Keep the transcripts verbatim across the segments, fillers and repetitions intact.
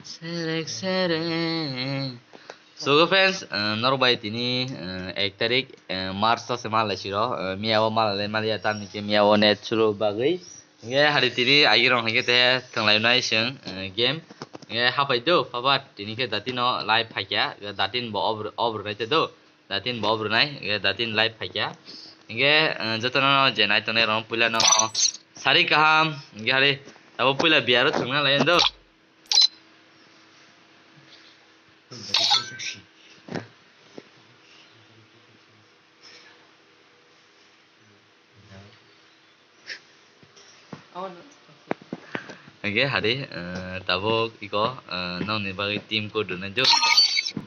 Serek serek. So, friends, uh, norok bai tini, uh, ek tarik, uh, March o se malai siro, uh, miya o malai maliya tamni ke miya o net sulu bagwi. Nge hari tini agi rong hingke te thanglai nai seng, uh, game. Nge hapai do, papa tini ke datino live phaikya, datin bo obr-, obr nai te do. Datin bo obrwnai, hingke datin live phaikya. Hingke, eh, jotono je nai tongnai rok puila no sari kaham, hingke hari abo puila biyaro thwngna lai do. Hingke hari, eh, tabuk iko, eh, nokni bagwi team code rwnai do.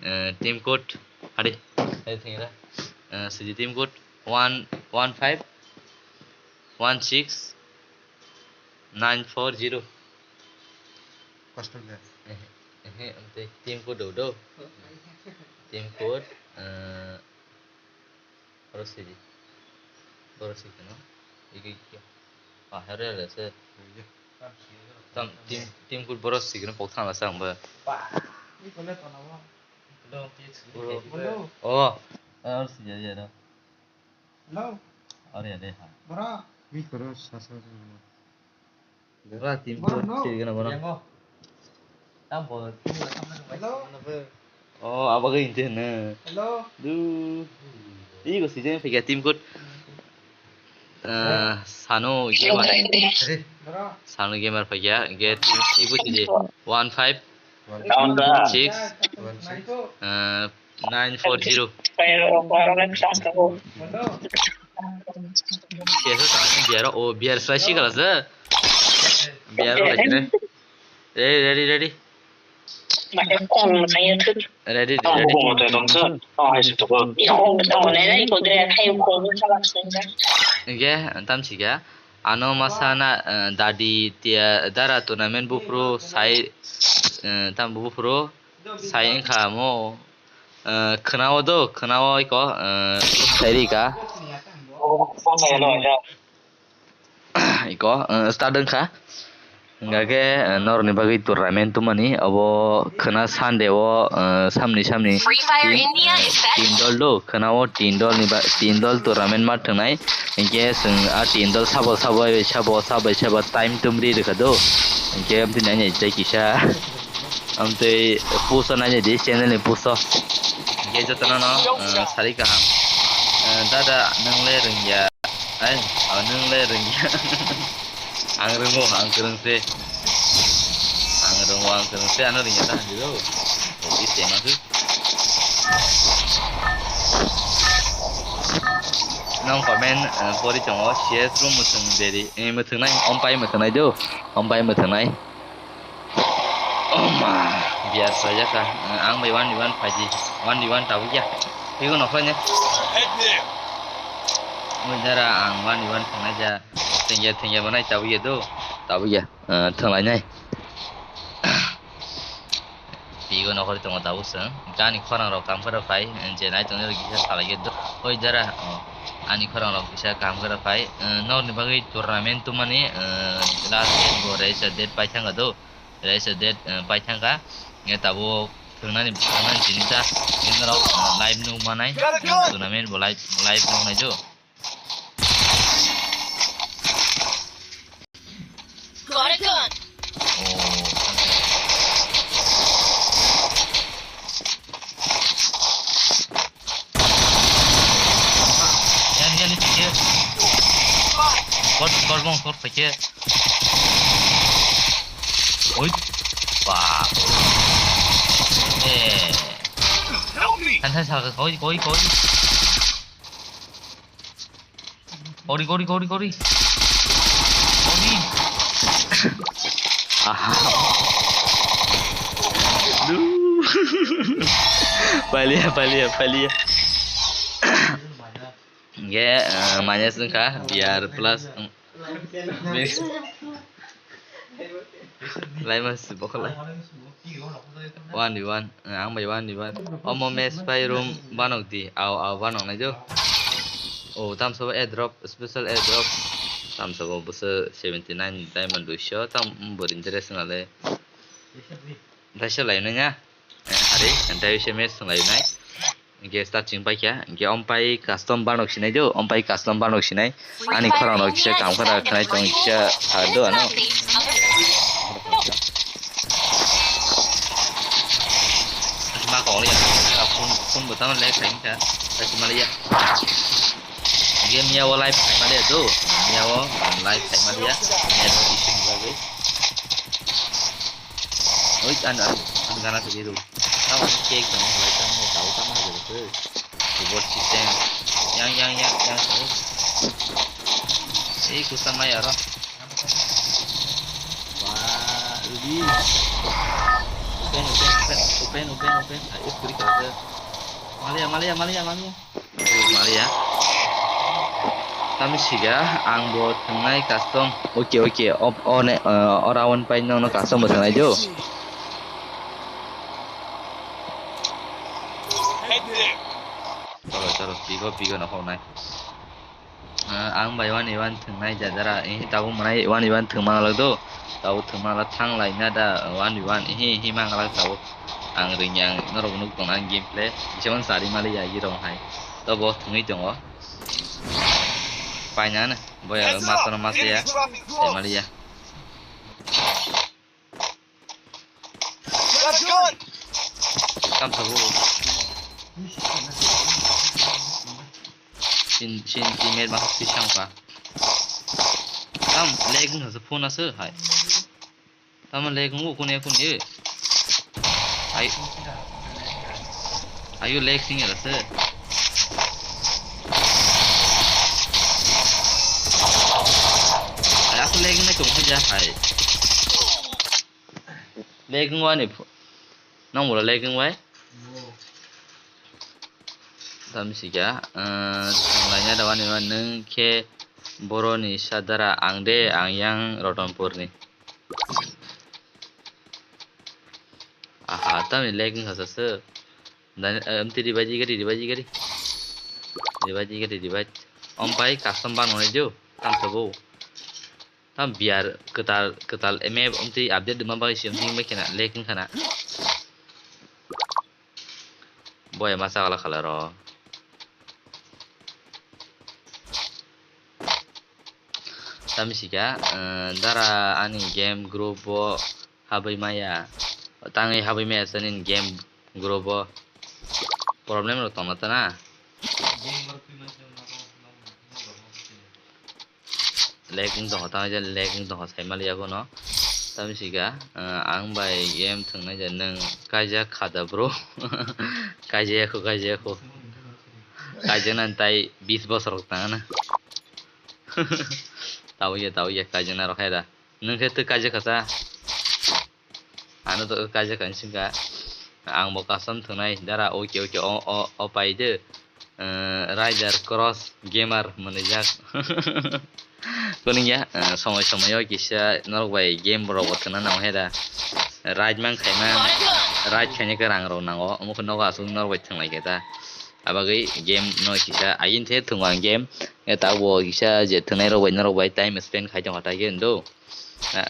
Eh, team code hari. Hai thingira. Eh, siji team code one one five one six nine four zero. Custom de. Eh, eh, ante team code do do. Team code, eh, Borok sidi. Borok sidi no. Iki iki. Ah, here le se. Tam team, team code borok sidi no pok thang la sang ba. Bro. Oh, ah, sidi ya no. Hello. Are ya de ha. Bro. Wi koro sa sa sa. Bora team code sirgana bono. Hello. Oh, abo ke inte ne. Hello. Du. Iko sijeng phaikya team code. Eh, Sano gamer. Bro. Sano gamer phaikya. Ge team ibu siji. One five six. Eh, Nine four zero. Biar o, biar selesai kalau se. Biar o lagi nih. Ready, ready, ready. Ready, ready. Oke, antam sih ya. Ano masana, eh, dadi tia dara tournament bufru sai, eh, tam bufru sai engkha mo. Eh, khwnao do, khwnao iko, eh, khairi ka. Iko, eh, start wngkha. Hingkha khe, eh, norokni bagwi tournament tongmani, obo khwna Sunday o, eh, samni samni tin, eh, tin dol do, khwnao tin dolni ba, tin dol tournament ma thwngnai. Hinkhe chwng a tin dol sabo sabo bai sabo sabo bai sabo time tum ri rwkha do. Hinkhe amtwi nainai tei kisa. Amtwi post o nainai di channel ni post o. Hinkhe jotono no, eh, sari kaham. Eh, dada nwng le rwngya. Ai, oh, nwng le rwngya. Ang rwngo, ang kwrwng se. Ang rwngo, ang kwrwng se, ano rwngya ta hamjak o. Oke, se ma se. Nong comment, eh, pori tongo, C S room mwthwng beri, eh, mwthwngnai, ompai mwthwngnai do, ompai mwthwngnai. Oh ma, biar saja ka, eh, ang bai one v one phaji, one v one tabuk ya, phego nokhlai ne. Oi dara ang one v one thangnai ja, thengya thengya banai tabuk ya do, tabuk ya, eh, thwnglainai. Pigo nokori tongo tabuk chwng. Ani khorang rok kam khe rw phai, je nai tongnai rok kisa salai khe do. Oi dara, oh, ani khorang rok kisa kam khe rw phai. Eh, norokni bagwi tournament tongmani, eh, last date bo raisa date pai thangkha do. Raisa date, eh, pai thangkha. Nge tabuk thwngnani, thwngnani jinisa, norok, eh, live nuk manai. Tournament bo live, live nuk nai do. Got a gun. Oh. Yan, yan, yan. Kor, kor, bong, kor, pakai. Oi. Wah. Eh. Help me. Kan saya salah, koi, koi, koi. Kori, kori, kori, kori. Kori. Aha. Duh. Palia, palia, palia. Nge, eh, minus wngkha, B R plus, mm. Laima si bokholai. One v one, eh, ang bai one v one. Omo match pai room banok di, au, au banok nai jo. Oh, tamsabo airdrop, special airdrop. Tamsabo bwswk seventy nine diamond duiso, tam, mm, bor interest nale. Daisa lainai ya. Eh, hari, daisa match lainai. Hingke starting paikha, hingke ompai custom banok sinai do, ompai custom banok sinai. Ani khorang rok kisa kam khara khnai tong kisa sar do ano. Ma kong ya, phone, phone botang le khain kha, kasi mali ya. Game ya wo live khai mali ya do, ya wo live khai mali ya. Ya do isin lagi. Oi, an, an, an gana tadi tu. Tahu ni cake dong, mulai tahu ni tahu tahu ni gitu. Keyboard system. Yang, yang, yang, yang, yang. Eh, kusama ya, roh. Wah, ini. Open, open, open, open, open, open. Ayo, klik aja. Malia, malia, malia, malia. Malia. Tamo siga, ang bo thangnai custom. Oke, oke. O, o ne, eh, o round pai nang no custom bo thangnai do. Chalo, chalo, pigo, pigo no honai. Ah, ang bai one v one thwngnai jajara, eh, tabuk mwnai one v one thwngma lalak do, tabuk thwngma lalak thang laina da one v one, eh, eh, ma lalak tabuk. Ang ringya, ang norok nuk tong ang gameplay, bisemon sari mali ya, i rong hai. To bo thwngwi tongo. Paina na, boya master master ya, sai mali ya. Kam sabu. Sin, sin, teammate ma twi sangkha. Tam lag wngkha se phone aswk hai. Tamo lag wngo kune kune. Ai. Ayo lag sing era se. Ai, aswk lag wngnai tong khe ja hai. Lag wngwani pho-, nang bola lag wngwai? Tamsika, eh, thanglaina da wani wani nwng khe boroni sadara ang de, ang yang Rotonpurni. Aha, tamni lag wngkha sa se. Dan, eh, amtwi revive gari, revive gari. Revive gari, revive. Om pai custom ban wngwi jo, tamsa bo. Tam biar kwtal, kwtal map amtwi update rwma bagwi se wngwi kheno lag wngkha na. Boya ma chakla khala ro. Tamsika, eh, dara ani game group o habwi maya. Tangwi habwi maya se nini game group o. Problem rok tongna ta na. Lag wng tongkha, tamo je lag wng tongkha, sai maliya bono. Tamsika, ah, ang bai game thwngnai je nwng kaijak kha da, bro. Kaijak kho, kaijak kho. Kaijak nani tai bis bosor rok tang na. Tamo ya, tamo ya, kaijak na rok hai da. Nwng khe twi kaijak kha sa. Ano to kaijak kha singkha. Ang bo custom thwngnai dara, oke, oke, o, o, o pai de. Eh, Rider Cross Gamer mwnwijak. Kuni ya, eh, somoi somoi o kisa norok bai game rok bo thwngna nango he da. Raid man khaima, raid khaina khe rang rok nango. Omo khe nogo aswk norok bai thwnglai khe ta. Abagwi game no kisa agin the thwngo ang game. E tabuk bo kisa je thwngnai rok bai norok bai time spend khai tongkha ta game do. Ah.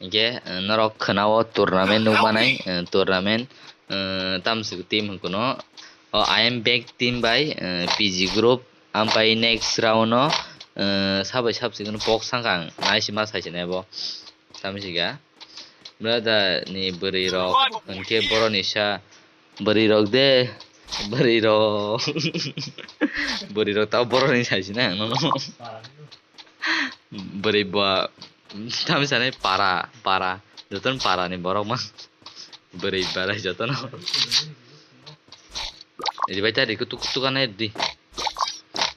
Hinkhe, eh, norok khwnao tournament nukmanai, eh, tournament, eh, tamswk team hwnkheno, o I am back team bai, eh, P G group, ampai next round o, eh, sabai sabsi kheno pok sangkha ang, naisi ma saisi nai bo, tamsika. Brother ni bwrwi rok, hinkhe boroni sa, bwrwi rok de, bwrwi rok, bwrwi rok tamo boroni saisi nai ang nono. Bwrwi ba, tamo sanai para, para. Jotono para ni borok man. Bwrwi barai jotono. Ribai ta ri kutuk kutuk anai di.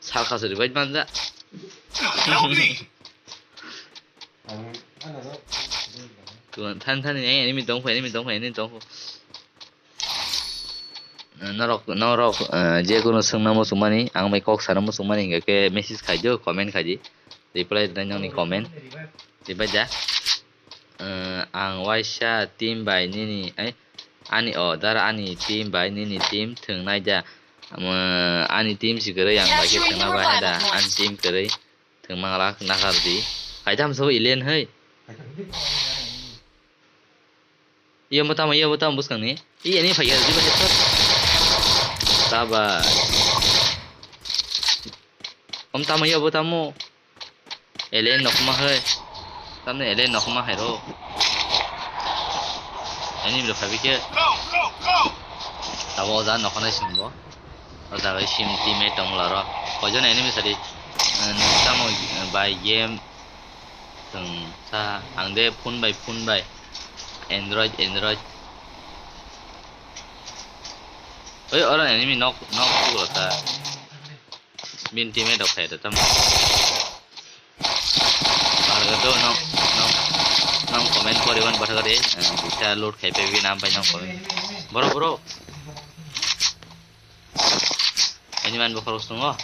Sal khasu ribai manja. Kuan than than ni enemy dong phai, enemy dong phai, enemy dong phai. Norok, norok, eh, je kunu swngna muchungmani, ang bai kok sana muchungmani hingkha khe message khai di, comment khai di. Reply rwnai nokni comment. Reply da. Eh, ang waisa team bai nini, eh, ani, o, dara ani team bai nini team thwngnai da. Ani team si kwrwi ang bai khe thwngna bai da. Ani team kwrwi. Thwngmang lak nakhar di. Kaitam sabo Elen hai. Iya mo tamo, iya mo tamo buskang ni. Iya ni phai ya, di ba headshot. Sabai. Om tamo, iya bo tamo. Ele nokma hai. Tamne ele nokma hai ro. Ani bro phabi ke. Tabo oja nokna singbo. Oja bai sim teammate tong laro. Koijon enemy sadi. Tamo bai game. Tong sa ang de phone bai phone bai. Android, Android. Oi, oro enemy nok, nok tu ta. Bin teammate rok khai da tamo. Barga do nong, nong, nong comment poriwan bathagari. Bisa load khai pe bin am pai nong comment. Bro, bro. Ini man bokhorok sungo.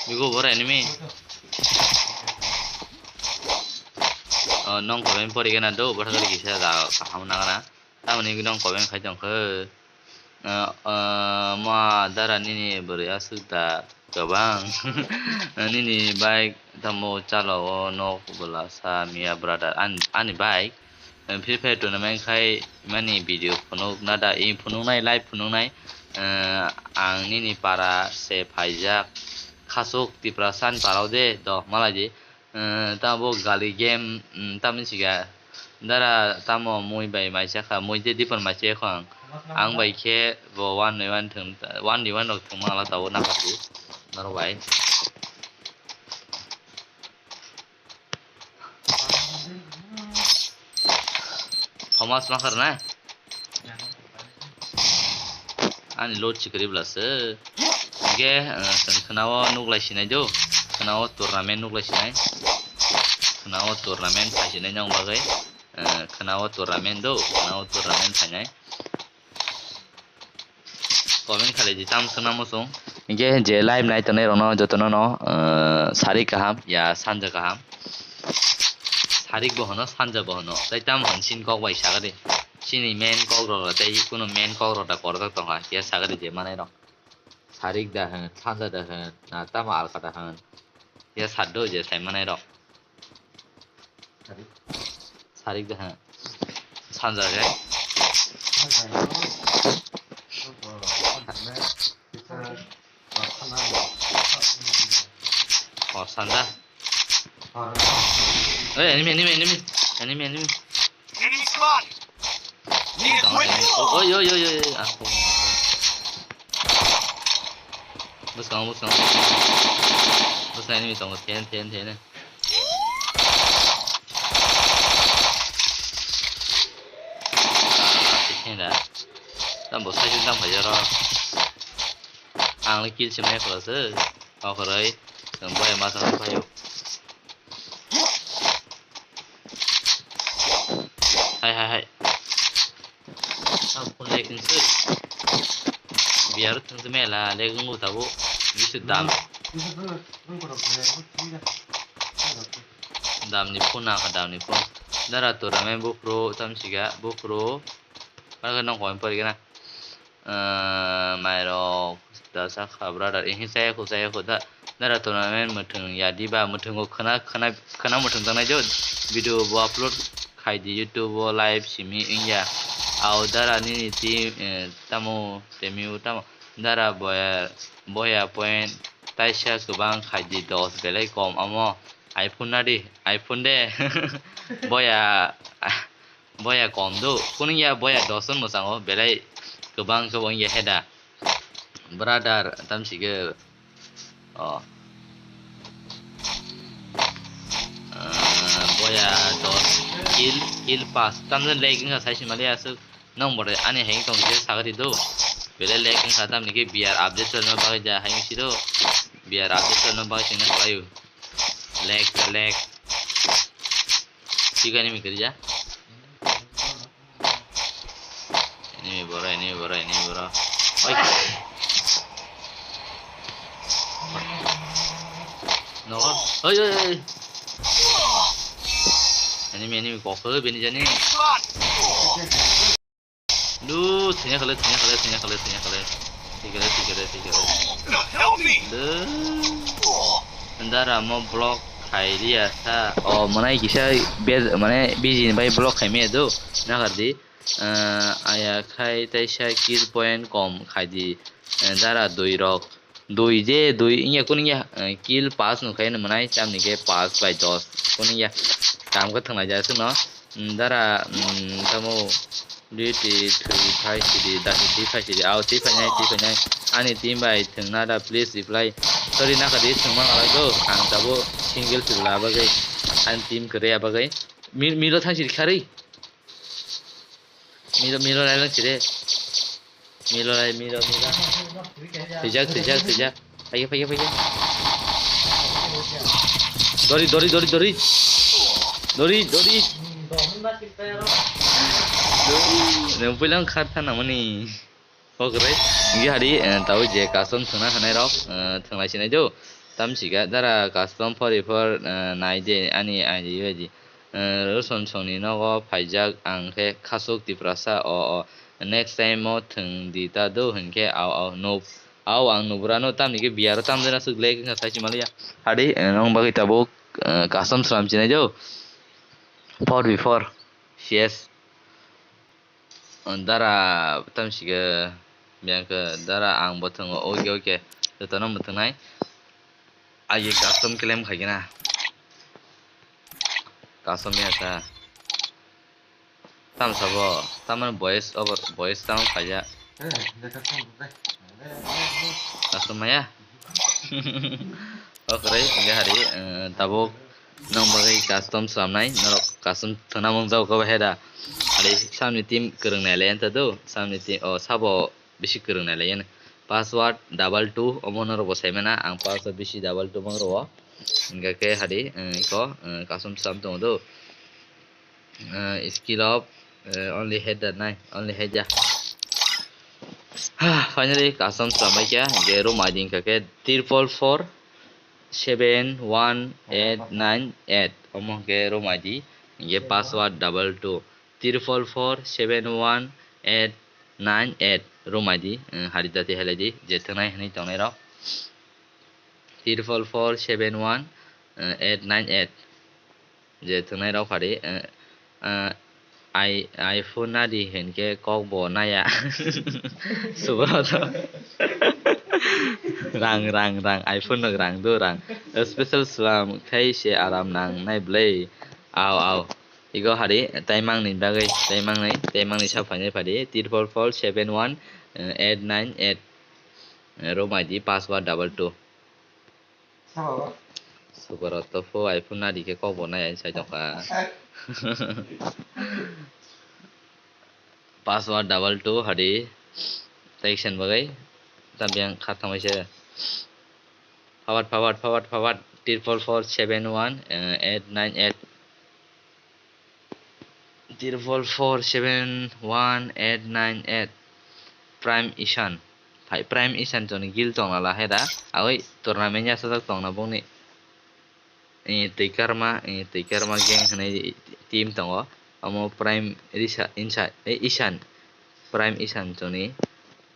Bigo bora enemy. Oh, nong comment pori gana do, bathagari kisa da kaham nangana. Tamoni nong comment khai tong khe. Ah, ah, ma dara nini bwrwi aswk da kwbang. Nini bike tamo chalo o nok bwla sa miya brother. An-, ani bike, eh, Free Fire tournament khai mani video phunuk nada, i phunuknai, live phunuknai. Eh, ang nini para se phaijak. Khasuk Tiprasa ni para o de do malai di. Eh, tamo bo gali game, mm, tamo siga. Dara tamo mui bai mai chakha, mui de dipor mai chakha ang. Ang bai khe bo one by one thung, one by one rok thung mangla tabo nakha si. Norok bai. Thomas makar na? Ani load sikri bla se. Ge, eh, chwng khwnao nuk lai sinai do. Khwnao tournament nuk lai sinai. Khwnao tournament phai sinai nang bagwi. Eh, khwnao tournament do. Khwnao tournament phainai. Comment khalai di tam swnam muchung. Hinkhe je live nai tongnai rokno jotono no, eh, sarik kaham ya sanja kaham. Sarik bo hwno, sanja bo hwno. Tai tam hwn sin kok bai sagadi. Chini main kok rok tei kuno main kok rok da korjak tongkha. Ya sagadi je manai rok. Sarik da hwn, sanja da hwn, na tamo alka da hwn. Ya saddo je sai manai rok. Sarik da hwn. Sanja je. Oh, sanja. Oi, enemy, enemy, enemy. Enemy, enemy. Enemy spot. Oi, oi, oi, oi, oi. Aku. Bus kamu, bus kamu. Bus na enemy tong, ten, ten, ten. Ten da. Tam bo sai tam phai jaro. Ang le kill se mai kholo se. Okhoroi. Ang boy ma thang phaio. Hai, hai, hai. Ang phone lag wngkhe. Biar thwngsa mela lag wngwi tabuk. Bisu dam. Damni phone nangkha, damni phone. Dara tournament buphuru tamsiga buphuru. Parkhe nong koi porikhe na. Ah, mairok da sakha brother, ihi chaya khu, chaya khu da, dara tournament mwthwng ya diba, mwthwngo khwna, khwna, khwna mwthwng tangnai jo, video bo upload khai di YouTube o live simi wngya, au dara nini team, eh, tamo temi o tamo, dara boya, boya point taisa kwbang khai di, dos belai kom amo, iPhone na di, iPhone de, boya. Boya kom do. Kunu ya boya dos jon mwchango, belai kwbang khe wngya heda. Brother, tamsike. Oh. Ah, boya dos kill, kill pass. Tamjani lag wngkha saisi mali aswk. Nong bore ani heng tong je sagari do. Belai lag wngkha tamni ke B R update chwlano bagwi ja hayung si do. B R update chwlano bagwi singna khlaio. Lag, lag. Chikani mi kerja. Ini mi bora, ini mi bora, ini mi bora. Oi. Nogo. Oi, oi, oi. Ini mi, ini mi kok bini jani. Lu, thenya khale, thenya khale, thenya khale, thenya khale. Tikere, tikere, tikere. Dara mo block khai riya sa. O, mwnai kisa be-, mane, biji ni bai block khai maya do. Nagar di. Eh, aya khai taisa kill point kom khai di. Eh, dara dui rok. Dui je, dui, wngya kunu wngya, eh, kill pass nung khai mwnai, tamni khe pass bai dos kunu wngya. Kam khe thwnglai jak sino. Mm, dara, mm, tamo, duty thwi phai sidi, dati thwi phai sidi, au thwi phainai, thwi phainai. Ani team bai thwngna da, please reply. Sorry, naka di thwngma nalai go, ang tabo single thwngla bagwi, ani team kwrwi bagwi. Mi-, milo thang sidi kharwi. Milo, milo lai lang sidi. Milo lai, milo, milo. Thwijak, thwijak, thwijak. Phaiya, phaiya, phaiya. Dori, dori, dori, dori. Dori, dori. Nang puilang khat thana mani. Okre. Ngi hari, eh, tau je custom thwngna hanai rok, eh, thwnglai sinai do. Tam siga dara custom forty-four, eh, nai de ani I D, I D. Eh, Roson songni nogo phaijak ang khe khasuk Tiprasa o, o. Next time o thwng di ta do hinkhe au, au, no. Au ang nubrano tamni khe biyaro tamjana swk lek wngkha saisi maliya. Hadi, eh, nong bagwi tabuk, eh, custom slam chinai do. Four v four. C S. Dara tamsike biyang khe dara ang bo thwngo, oke, oke. Jotono mwthwngnai. Agi custom claim khaikhe na. Custom ya sa. Tam sabo, tamani voice over, voice sound khaijak. Custom maya. Okre, hingke hari, eh, tabuk nong bagwi custom slamnai, norok custom thwna mung jago khe bahai da. Hari samni team kwrwng nai lai anta do, samni team, o, sabo bisi kwrwng nai lai yani. Password double two, omo norok bo sai mana, ang password bisi double two mang rwo. Hingke khe hari, eh, iko, eh, custom slam tongo do. Uh, skill of, uh, only header nai, only header. Finally, custom slamai kha, je room I D wngkha khe triple four seven one eight nine eight. Omo khe room I D, je password double two, triple four seven one eight nine eight room I D, uh, hari dati helai di, je thwngnai hwnwi tongnai rok. Triple four seven one, uh, eight nine eight. Je thwngnai rok phari, eh, eh, i-, iPhone nadi hinkhe kok bo naya. Subroto. Rang, rang, rang, iPhone no rang do rang. Special slam khai se aram nang nai blai. Au, au. Igo hari, taimang ni bagwi, taimang ni, taimang ni sa phainai phari, triple four seven one, eh, eight nine eight. Eh, room I D password double two. Sukaro tofu iPhone nadi khe kok bo nai sai tongkha. Password double two hadi. Text sen bagwi. Tam biang kha thangbai se. Forward, forward, forward, forward. Triple four seven one, eh, eight nine eight. Triple four seven one eight nine eight. Prime Ishan. Phai Prime Ishan choni guild tongna la hai da. Awai tournament yasajak tongna bongni. Eh, twi karma, eh, twi karma gang hwnwi team tongo. Omo Prime Risa-, Insa-, eh, Ishan. Prime Ishan choni.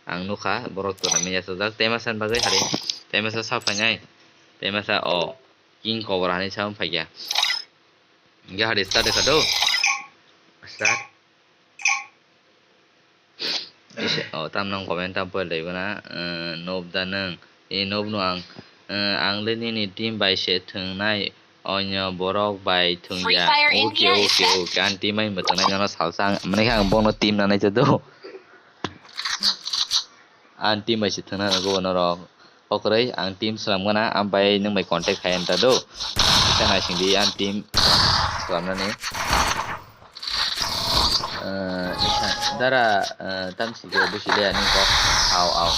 Ang nukha borok tournament yasajak. Tei masa bagwi hari. Tei masa sa phainai. Tei masa o King Cobra hwnwi sa phaikha. Hingke hari start kha do. Start. Ise, o, tamno comment tam pore laibo na, eh, nob da nang. E nob no ang, eh, ang le nini team bai se thwngnai, onyo borok bai thwngya. Free Fire N P S. Oke, oke, oke. Ang team bai mwthwngnai nono salsa ang, mane khe ang bono team nanai cha do. Ang team bai se thwngna nango norok. Okroi, ang team swnam gana, ang bai nwng bai contact khai anta do. Kisa naising di, ang team swnamnani. Eh, dara, eh, tam si ke busi le ani ko. Au, au.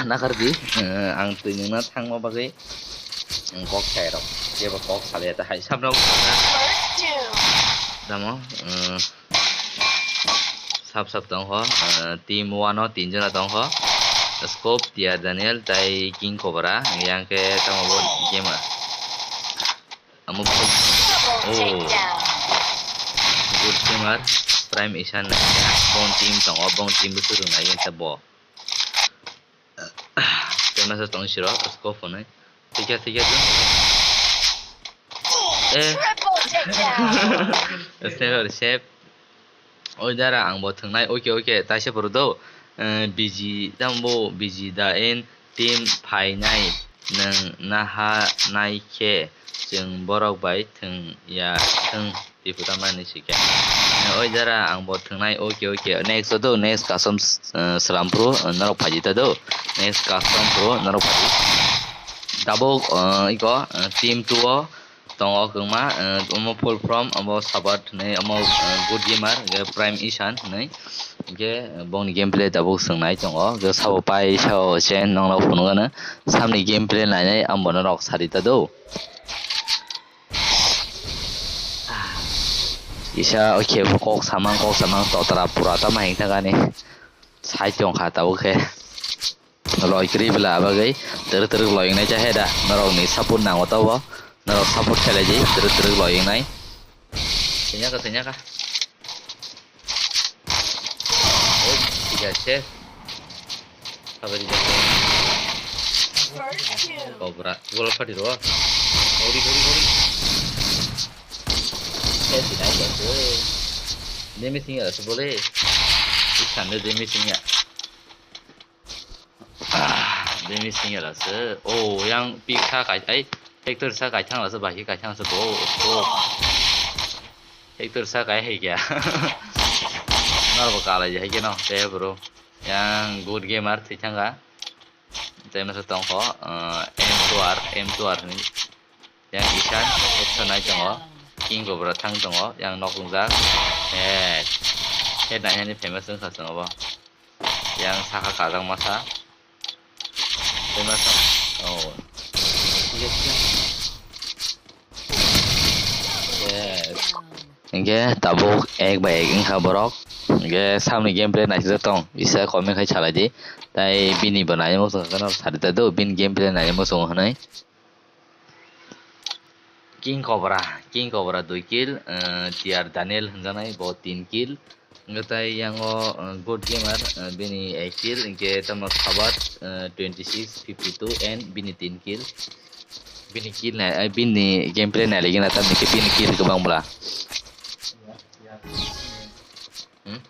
Nakardi, eh, ang twi nungna thangma bagwi, mm, kok sai rok. Jeba kok salai ta hai samrok. Tamo, eh, sap sap tong ho, eh, team one o tin jona tong ho. Scope, Tiar Daniel, tai King Cobra, yang ke tamo bo gamer. Amo, oh. Good gamer, Prime Ishan, bong team tong o, bong team bo surung nai yang ta bo. Tei masa tong siro, scope hwnwi. Thikya, thikya, thikya. Eh. Sniper save. Oi dara, ang bo thwngnai. Oke, oke, taisa phuru do. Eh, biji, tambo biji da in team phainai. Nwng naha nai khe chwng borok bai thwng ya thwng. Tipu tamani sikhe. Oi jara ang bo thwngnai, oke, oke. Next o do, next custom, eh, slam pro, eh, norok phaji ta do. Next custom pro norok phaji. Tabuk, eh, iko, eh, team two o tongo kwbangma, eh, omo full from, omo Sabat hinwi, omo, eh, good gamer, hwnkhe Prime Ishan hinwi. Hwnkhe, eh, bongni gameplay tabuk swngnai tongo. Hwnkhe sabo pai, sabo chen nongno phunukgano. Samni gameplay nainai ang bono rok sari ta do. Kisa o khe bo kok samang, kok samang totra pura tamo hing thangani. Sai tong kha tabuk khe. Loi kwrwi bwla bagwi twrwk twrwk loi wngnai cha he da. Norokni support nango tabo. Norok support khlai di twrwk twrwk loi wngnai. Thwnya kha, thwnya kha. Oi, thik ase. Sabari jasa. Cobra. Gola pati ro. Gori, gori, gori. Eh, si nai jasa. Demi singa se bole. Isan de demi singa. Ah, demi singa la se. Oh, yang pik sa kai. Ai, factor sa kai thang la se, bahai kai thang se. Oh, oh. Hector sa kai hai kya? Norok bo kalai hai khe no, tei bro. Yang good gamer thwi thang kha. Tei masa tong kho, eh, M two R, M two R hinwi. Yang Ishan, headshot nai tongo. King Cobra thang tongo, yang nok wngjak. Head. Head nai hani famous wngkha chwng obo. Yang saka kajak masa. Tei masa. Oh. Yes. Hingke tabuk ek bai ek wngkha borok. Hingke samni gameplay naisijak tong. Isa comment khai salai di. Tai bini bo nai muchung khe no sari ta do. Bini gameplay nai muchung hinui. King Cobra, King Cobra dui kill, eh, T R Daniel hinjaknai bo tin kill. Hingke tai yango, eh, good gamer, eh, bini ek kill, hingke tamo Sabat, eh, twenty six fifty two and bini tin kill. Bini kill nai, eh, bini gameplay nai lagi na tamni ke bini kill kwbang bwla. Hmm?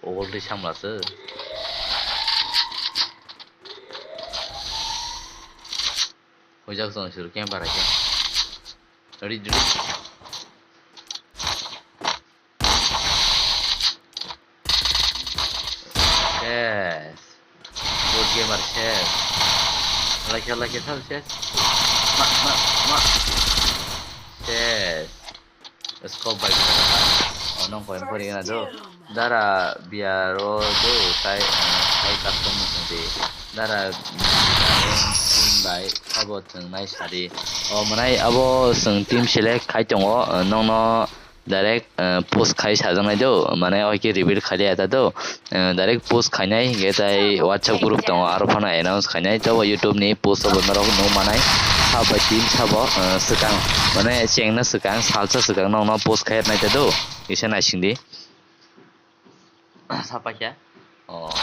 Old samla se. Hojak song suru kempa raja. Ready, ready. Yes. Good gamer, yes. Like, like, yes, yes. Ma, ma, ma. Yes. Scope bai. Oh, nong koi pori na do. Dara biaro do tai, eh, tai custom song di. Dara, mm, bai sabo thwng nai sadi. Oh, mwnai abo song team select khai tongo, eh, nongno direct, eh, post khai sajaknai do, mane oike reveal khai liya ta do, eh, direct post khainai, hingke tai WhatsApp group tongo, aro phano announce khainai, tabo YouTube ni post o bo norok nukmanai, sabo team sabo, eh, swkang, mane chengna swkang, salsa swkang nokno post khai nai ta do, kisa naising di. Sapaikha. Oh,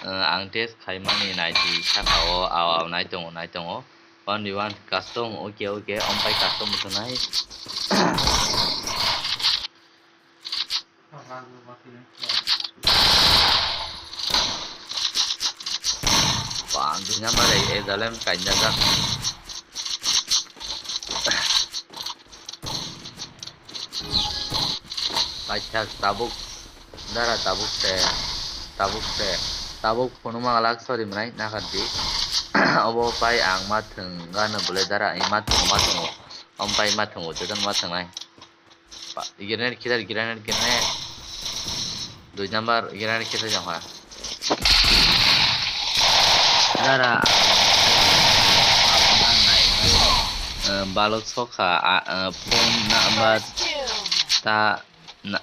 eh, ang test khaimani naidi saka o, aw, aw, nai tongo, nai tongo. One v one custom, okay, okay, ompai custom tongnai. Bang, dunia mare, eh, dalem kainjak. Paithak tabuk, dara tabuk se, tabuk se, tabuk phunuma lak sori mwnai nakardi. Obo pai ang ma thwng gana bole dara, ang ma thwng, ma thwngo. Om pai ma thwngo, jotono ma thwngnai. Pa-, grenade khitar, grenade, grenade. Dui number grenade khitar jong ha. Dara. Eh, balok sokha, ah, eh, phone number ta na,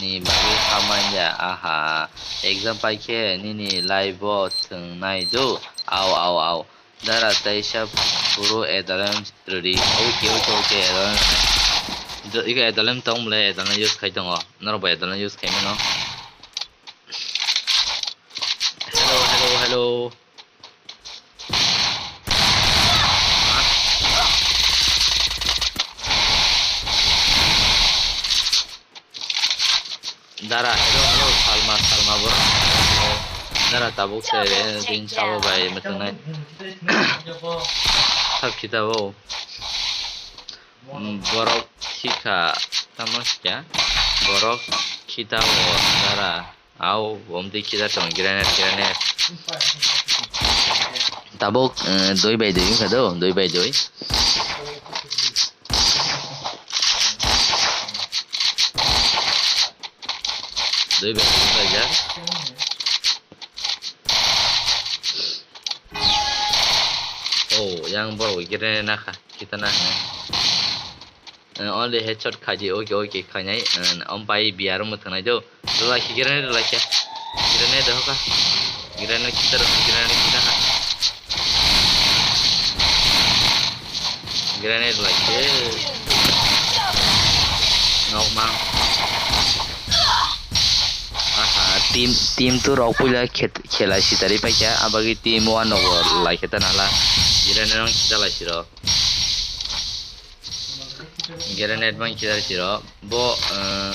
ni bagwi hamya, aha. Exam paikhe nini life o thwngnai do. Au, au, au. Dara teisa phuru adolem rwdi. Okay, okay, okay, adolem. Do-, iko adolem tong bwle, adolem use khai tongo. Norok bo adolem use khai mano. Hello, hello, hello. Dara, hello, hello, Salma, Salma borok. Dara, tabuk se, eh, ring sabo bai, mwthwngnai. Sab khita bo. Mm, borok thikha, tamo kya? Borok khita bo, dara. Au, bomtwi khita tong, grenade, grenade. Tabuk, eh, doi bai doi wngkha do, doi bai doi. Doi bai doi wngkha jak. Oh, yang borok grenade nakha, khita nakha. Eh, only headshot khaidi, okay, okay, khainai. Eh, ompai B R mwthwngnai do. Rwlai khe grenade, rwlai khe. Grenade hoka. Grenade kita, grenade kita ha. Grenade rwlai khe. Nokmang. Aha, team, team two rok puila khet-, khela sitari paikha, abagwi team one nogo lai khe ta nala. Grenade rok kita lai siro. Grenade man kidar siro. Bo, eh,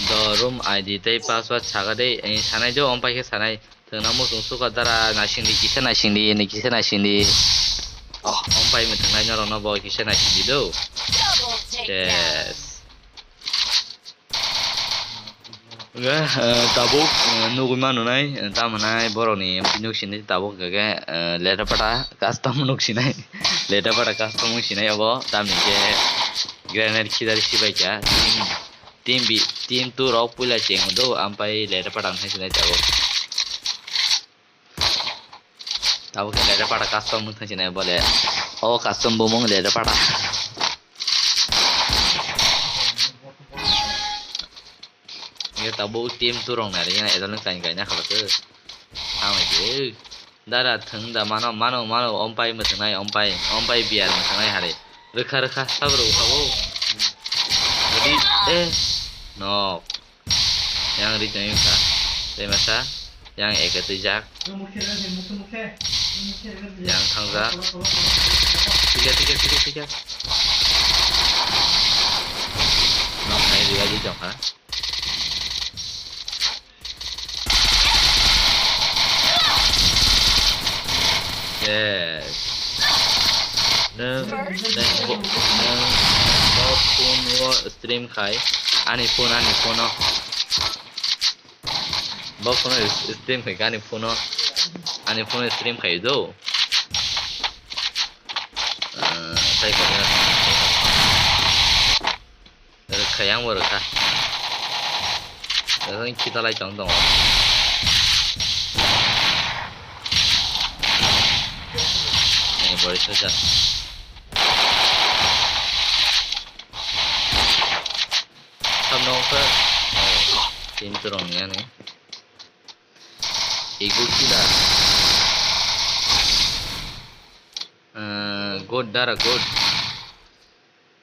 do room I D tei password saga dei, eh, sanai do, ompai khe sanai. Thwngna muchung suka dara naisingdi, kisa naisingdi, ni kisa naisingdi. Oh, ompai mwthwngnai norokno bo kisa naisingdi do. Double take down. Yes. Ga, eh, tabuk, eh, nugui mano nai, eh, tamo nai borokni nuk sinai tabuk khe, eh, leta pata custom nuk sinai, leta pata custom nuk sinai abo, tamni khe grenade khidari sibai kha, team, team bi, team two rok puila cheng do, ampai leta pata wngkha sinai tabuk. Tabuk khe leta pata custom wngkha sinai bole, o custom bumung leta pata. Ye tabuk team two rok nai rina edon kain kain na khala se. Hamai ke. Dara thwng da mano, mano, mano, ompai mwthwngnai, ompai, ompai B R mwthwngnai hari. Rwkha, rwkha, sabo rwkha bo. Ready, eh, nok. Yang ri tong kha. Tei masa, yang eke twijak. Yang thangjak. Tiga, tiga, tiga, tiga. Nok nai riwa di tong kha. Yes. Nwng, nwng bo, nwng bo phone o stream khai. Ani phone, ani phone o. Bo phone o stream khai, ani phone o. Ani phone o stream khai do. Ah, sai ko. Rwkha, yang bo rwkha. Rwkha, khitalai tong tongo. Eh, bori soja. Samno khe, eh, team two rok ni ani. Ego killer. Eh, good dara, good.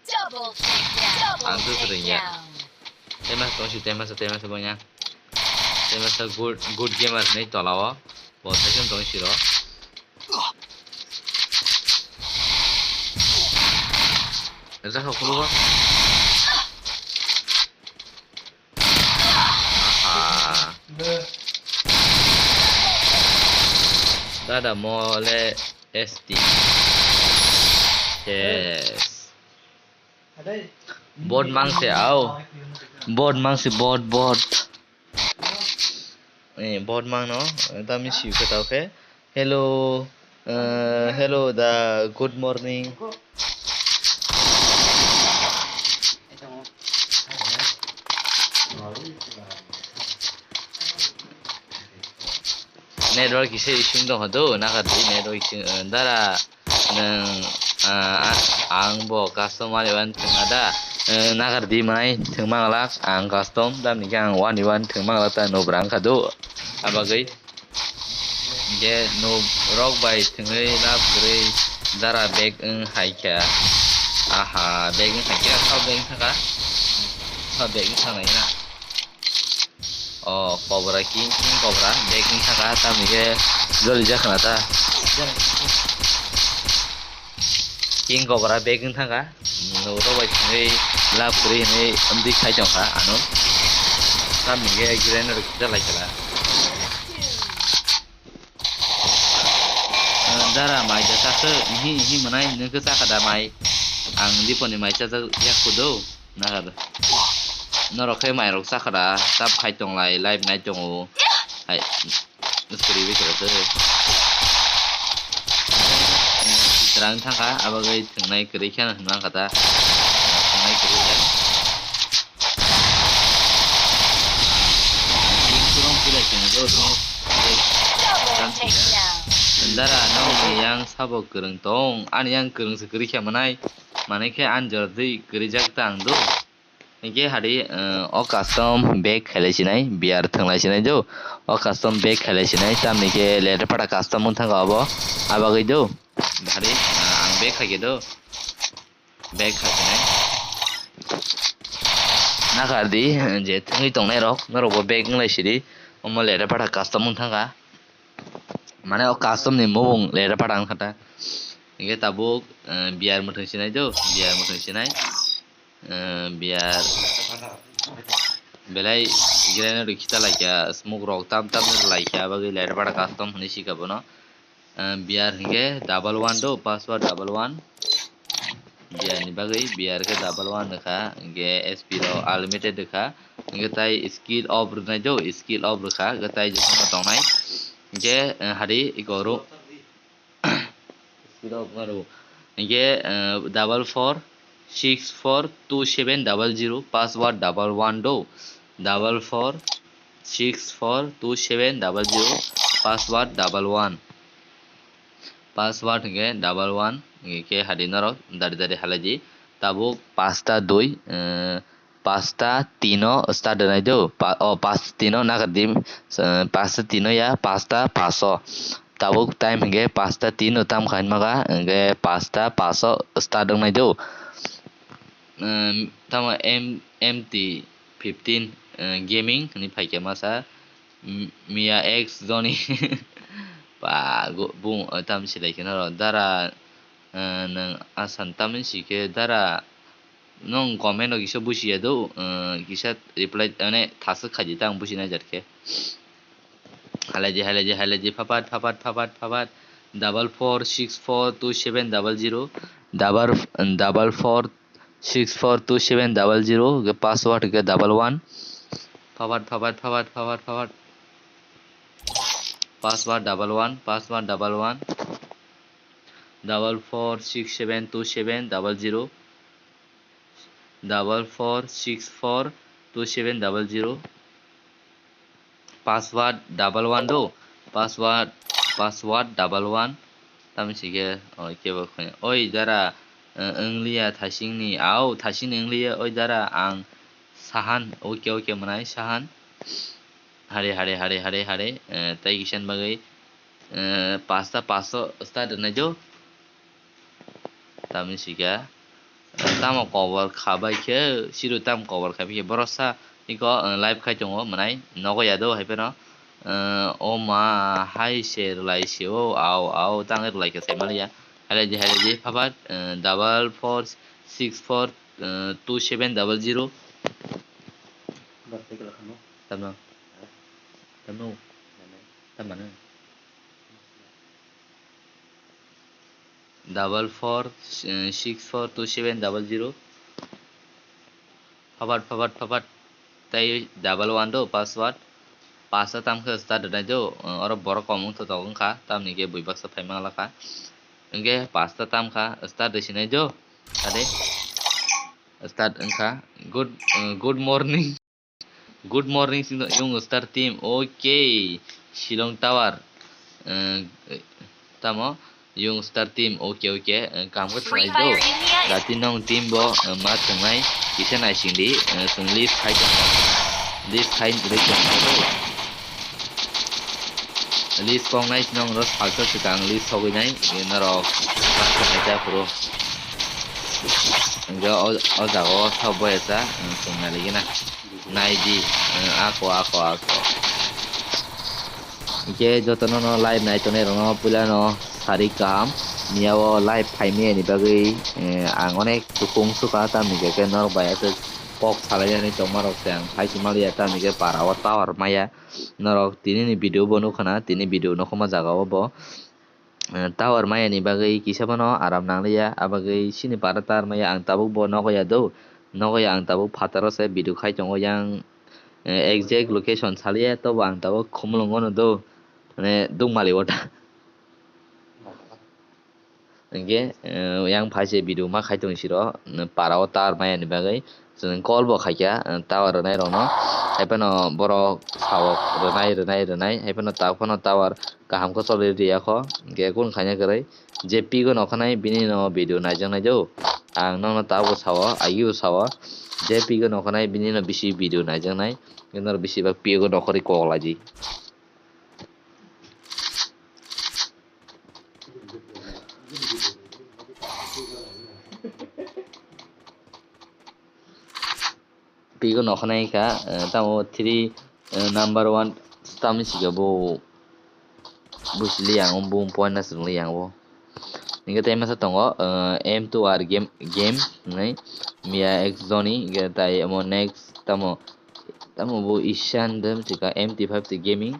Double takedown. Ang tuh sering ya. Double takedown. Tema sa tongsi, tema sa, tema sa banya. Tema sa good, good gamer ni tola o. Bo sa jon tongsi ro. Esa kok lu. Aha. Dada mole S T. Yes. Bot mangse au. Bot mangse, bot, bot. Eh, bot mangno. Tami siu khe tau khe. Hello. Eh, hello da. Good morning. Network kisa ising tong kha do, nakardi network ising, eh, dara, nwng, ah, ah, ang bo custom wani wani thwngma da, eh, nakardi manai thwngma glak, ang custom, tamni khe ang wani wani thwngma glak ta nubra wngkha do, abagwi. Hingke norok bai thwngwi lab kwrwi dara bag wng hai kha. Aha, bag wng hai kha, sab bag wng thaka. Sab bag wng thang nai na. O, cobra king, king cobra, bag wng thaka, tamni khe joli jak khna ta. King cobra bag wng thang kha. Norok bai thwngwi lab kwrwi hinwi wngwi khai tong kha ano. Tamni khe grenade rok kisa lai khala. Dara mai da chakhe, ihi, ihi mwnai, nwng khe chakha da mai? Ang diponi mai chajak yak khudo, naga da. Norok khe mai rok chakha da, tab khai tong lai, live nai tongo. Hai, kwrwi bai kwrwi khe. Rang thang kha, abo gai thwngnai kwrwi khe hwnma kha da. Thwngnai kwrwi khe. Dara, nokni yang sabo kwrwng tong, ani yang kwrwng se kwrwi khe manai, manai khe ani jora twi kwrwi jak ta ang do. Hinkhe hadi, eh, o custom back khailai sinai, B R thwnglai sinai do, o custom back khailai sinai, tamni khe letter pada custom wng thang kha obo, abagwi do, hadi, eh, ang back khaikhe do. Bag khasinai. Nakardi, je thwngwi tongnai rok, norok bo bag wnglai sidi. Omo lere pada custom wng thangkha. Mane o custom ni mobung lere pada wngkha ta. Hinkhe tabuk, eh, B R mwthang sinai do, B R mwthang sinai. Eh, B R belai grenade rok khita laikha, smoke rok tam tam rwlaikha, abagwi lere pada custom hinwi sikha bono. Eh, B R hinkhe double one do, password double one. B R ni bagwi B R khe double one wngkha, hinkhe S P rok unlimited wngkha, hinkhe tai skill off rwnai do, skill off rwkha, hinkhe tai jesongno tongnai. Hinkhe, eh, hari iko ro-, skill off ma rw. Hinkhe, eh, double four six four two seven double zero, password double one do, double four six four two seven double zero, password double one. Password hinkhe double one, hinkhe hadi norok dari dari halai di. Tabuk pasta dui, eh, pasta tino start rwnai do. Pa-, o, pasta tino nakardi, eh, pasta tino ya, pasta paso. Tabuk time hinkhe pasta tino tam khainma kha, hinkhe pasta paso start wngnai do. Em, tamo M-, M T fifteen, eh, gaming hinwi phaikha masa. M-, Mia X Johnny. Pa, go-, bung, eh, tam silai khe noro. Dara, eh, nwng asan tamni si khe dara, nwng comment o kisa busiya do, eh, kisa reply, mane, thaswk khaidi ta ang businai jar khe. Halaidi, halaidi, halaidi, phapat, phapat, phapat, phapat. Double four six four two seven double zero, double, double four six four two seven double zero, ge password ge double one. Phapat, phapat, phapat, phapat, phapat. Password double one, password double one. Double four six seven two seven double zero, double four six four two seven double zero. Password double one do. Password, password double one. Tamo si khe, oh, kebo khoi. Oi, dara, eh, wngliya thasingni. Au, thasingni wngliya. Oi, dara, ang Sahan. Oke, oke, mwnai Sahan. Hare, hare, hare, hare, hare. Eh, tai kisan bagwi, eh, pasta paso start rwnai do. Tamni sikha, tamo kobor khabai khe, siro tamo kobor khabai khe, borok sa iko, eh, live khai tongo, mwnai nogo ya do hai phano, eh, o ma hai se rwlai se o, au, au, tang rwlai khe sai maliya, halaidi, halaidi, phapat, eh, double four six four, eh, two seven double zero. Tamno? Tamno? Tamano? Double four, eh, six four two seven double zero. Phapat, phapat, phapat. Tai double one do password. Pasta tam khe start rwnai do, eh, oro borok kom wng thotok wngkha, tamni khe bui baksa phaima lakha. Hingkhe pasta tam kha, start rwsinai do. Ade. Start wngkha. Good, eh, good morning. Good morning, sino yung star team. Okay, Shillong Tower. eh, tamo Young Star Team, okay, okay, eh, kaham khe thwnglai do. Dati nong team bo, eh, ma thwngnai, kisa naising di, eh, chwng list khai tongo. List khai rwi tongo. List kongnai nong ro salsa swkang list sogwi nai, eh, norok ma thwngnai ta phuru. Hwnkhe o, o jaga o thok boya cha, eh, chwng nai ligi na. Nai di, eh, ako, ako, ako. Hwnkhe jotono no live nai tongnai rokno puila no sari kaham. Miya o live phai maya ni bagwi, eh, ang onek dukhu wng sukha, tamni hwnkhe norok bai aswk kok salai yani tongma rok se ang phai si maliya, tamni hwnkhe para o tower maya. Norok tini ni video bo nukha na, tini video nokho ma jaga o bo. Eh, tower maya ni bagwi kisa phano aram nangliya, abagwi chini para tower maya ang tabuk bo nogo ya do, nogo ya ang tabuk phataro se video khai tongo yang, eh, exact location saliya, tobo ang tabuk Khumulwngo no do, mane Dukmali o ta. Hwnkhe, eh, yang phai se video ma khai tong siro, eh, para o tower maya ni bagwi. Chwng call bo khaikha, eh, tower rwnai rokno. Haiphano borok sao rwnai, rwnai, rwnai. Haiphano ta phano tower kaham khe choli riyakho. Hwnkhe kunu khaina kwrwi. Je pigo nokhanai bini no video naijaknai do. Ang nokno tabuk sao, agibo sao. Je pigo nokhanai bini no bisi video naijaknai. Hwnkhe norok bisi bak pigo nokhorwi kok laidi. Pigo nokhanai kha, eh, tamo three, eh, number one tamo sika bo busi li yang bo point na sung li yang bo. Hingke tei masa tongo, eh, M two R game, game hinwi Mia X Zoni, hingke tai omo next tamo, tamo bo Ishan de chika M T five si gaming,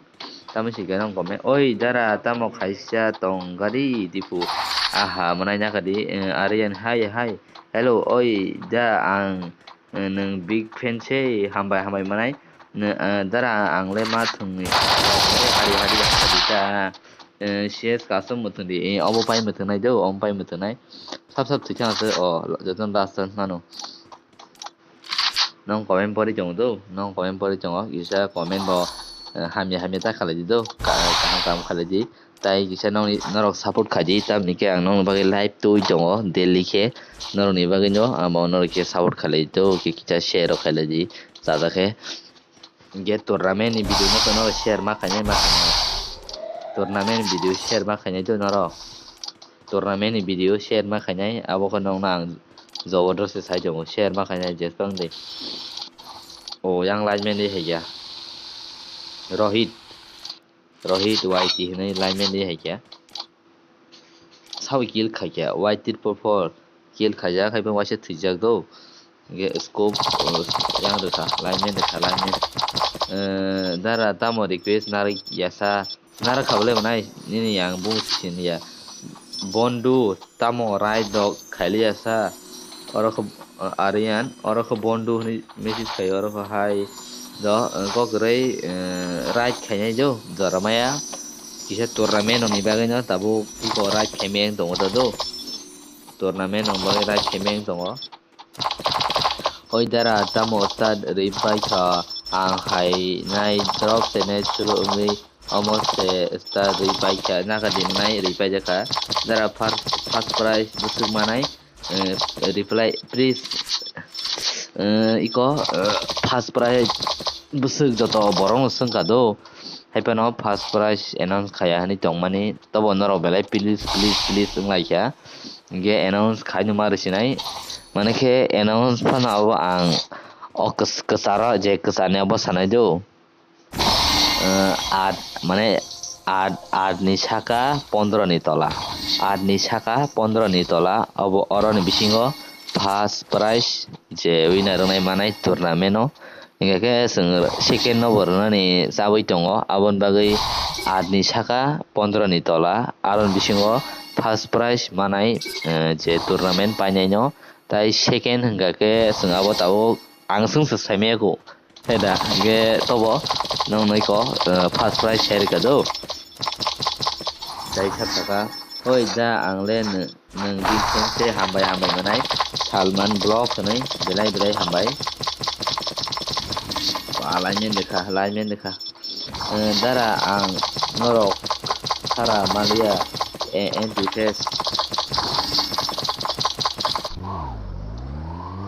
tamo sika nang kome. Oi dara tamo khaisa tong gari dipu, aha manai nakadi, eh, Aryan hai hai, hello oi da ang, eh, nwng big fan se, hambai hambai manai. Nw-, eh, dara ang le ma thwngwi ari hari bwkha di ta, eh, C S kasom mwthwng di, eh, obo pai mwthwng nai do, omo pai mwthwng nai. Sap sap thwi thang se, o, jotono last chance mano. Nong comment pori tongo do, nong comment pori tongo, kisa comment bo, eh, hamya hamya ta khalai di do, ka-, kaham kaham khalai di. Tai kisa nokni, norok support khaidi, tamni khe ang nokni bagwi live twi tongo daily khe. Norokni bagwi no amo norok khe support khailai do, khe kisa share rok khailai di, chaja khe. Hingke tournament ni video no to norok share ma khainai ma khainai. Tournament ni video share ma khainai do norok. Tournament ni video share ma khainai, abo khe nokno ang jobor se sai tongo, share ma khainai jesa wng de. O yang lineman de hai ya. Rohit. Rohit Y T hinwi lineman ni hai khe. Sawi kill khai khe, Y triple four kill khaijak, hai phano waisa thwijak do. Hingke scope, uh, yang rwkha, lineman rwkha, lineman. Eh, dara tamo request narwk yasa, narwk kha bole mwnai, nini yang bung siniya. Bondu, tamo raid rok khailiya sa, oro khe, uh, Aryan, oro khe Bondu hwnwi message khaio, oro khe hai do, uh, kok kwrwi, uh, raid khainai do, jora maya kisa tournament rokni bagwino tabuk iko raid khaimeng tongo do do, tournament rokni bagwi raid khaimeng tongo. Oi dara, tamo start rwi pai kha, ang hai nai drop se nai suru wngwi omo se start rwi pai kha, naka di nai rwi pai jakha. Dara first, first prize bwswk manai, eh, reply please, eh, iko, eh, first prize bwswk joto borok no swngkha do, hai phano first prize announce khaya hinwi tongmani, tobo norok belai please, please, please wnglaikha. Hingke announce khainuma rwsinai, mane khe announce phano abo ang o kwch-, kwcharo je kwcharni abo sanai do. Eh, aat, mane aat, aat ni saka pondro ni tola, aat ni saka pondro ni tola, abo oroni bisingo first prize je winner wngnai manai tournament o. Hingke khe chwng second no bo rwnani chabwi tongo, aboni bagwi aat ni saka pondro ni tola, aroni bisingo first prize manai, eh, je tournament painai no, tai second hingka khe chwng abo tabuk ang chwngsa saimaya kho. Hai da, hingke tobo nong noi ko, eh, first prize share ka do. Tai sab saka, oi da, ang le nw-, nwng bini seng se hambai hambai manai, Salman Vlog hwnwi belai belai hambai. Alignment dekha, alignment dekha. Eh, dara ang norok Sara maliya, eh, N T Fest.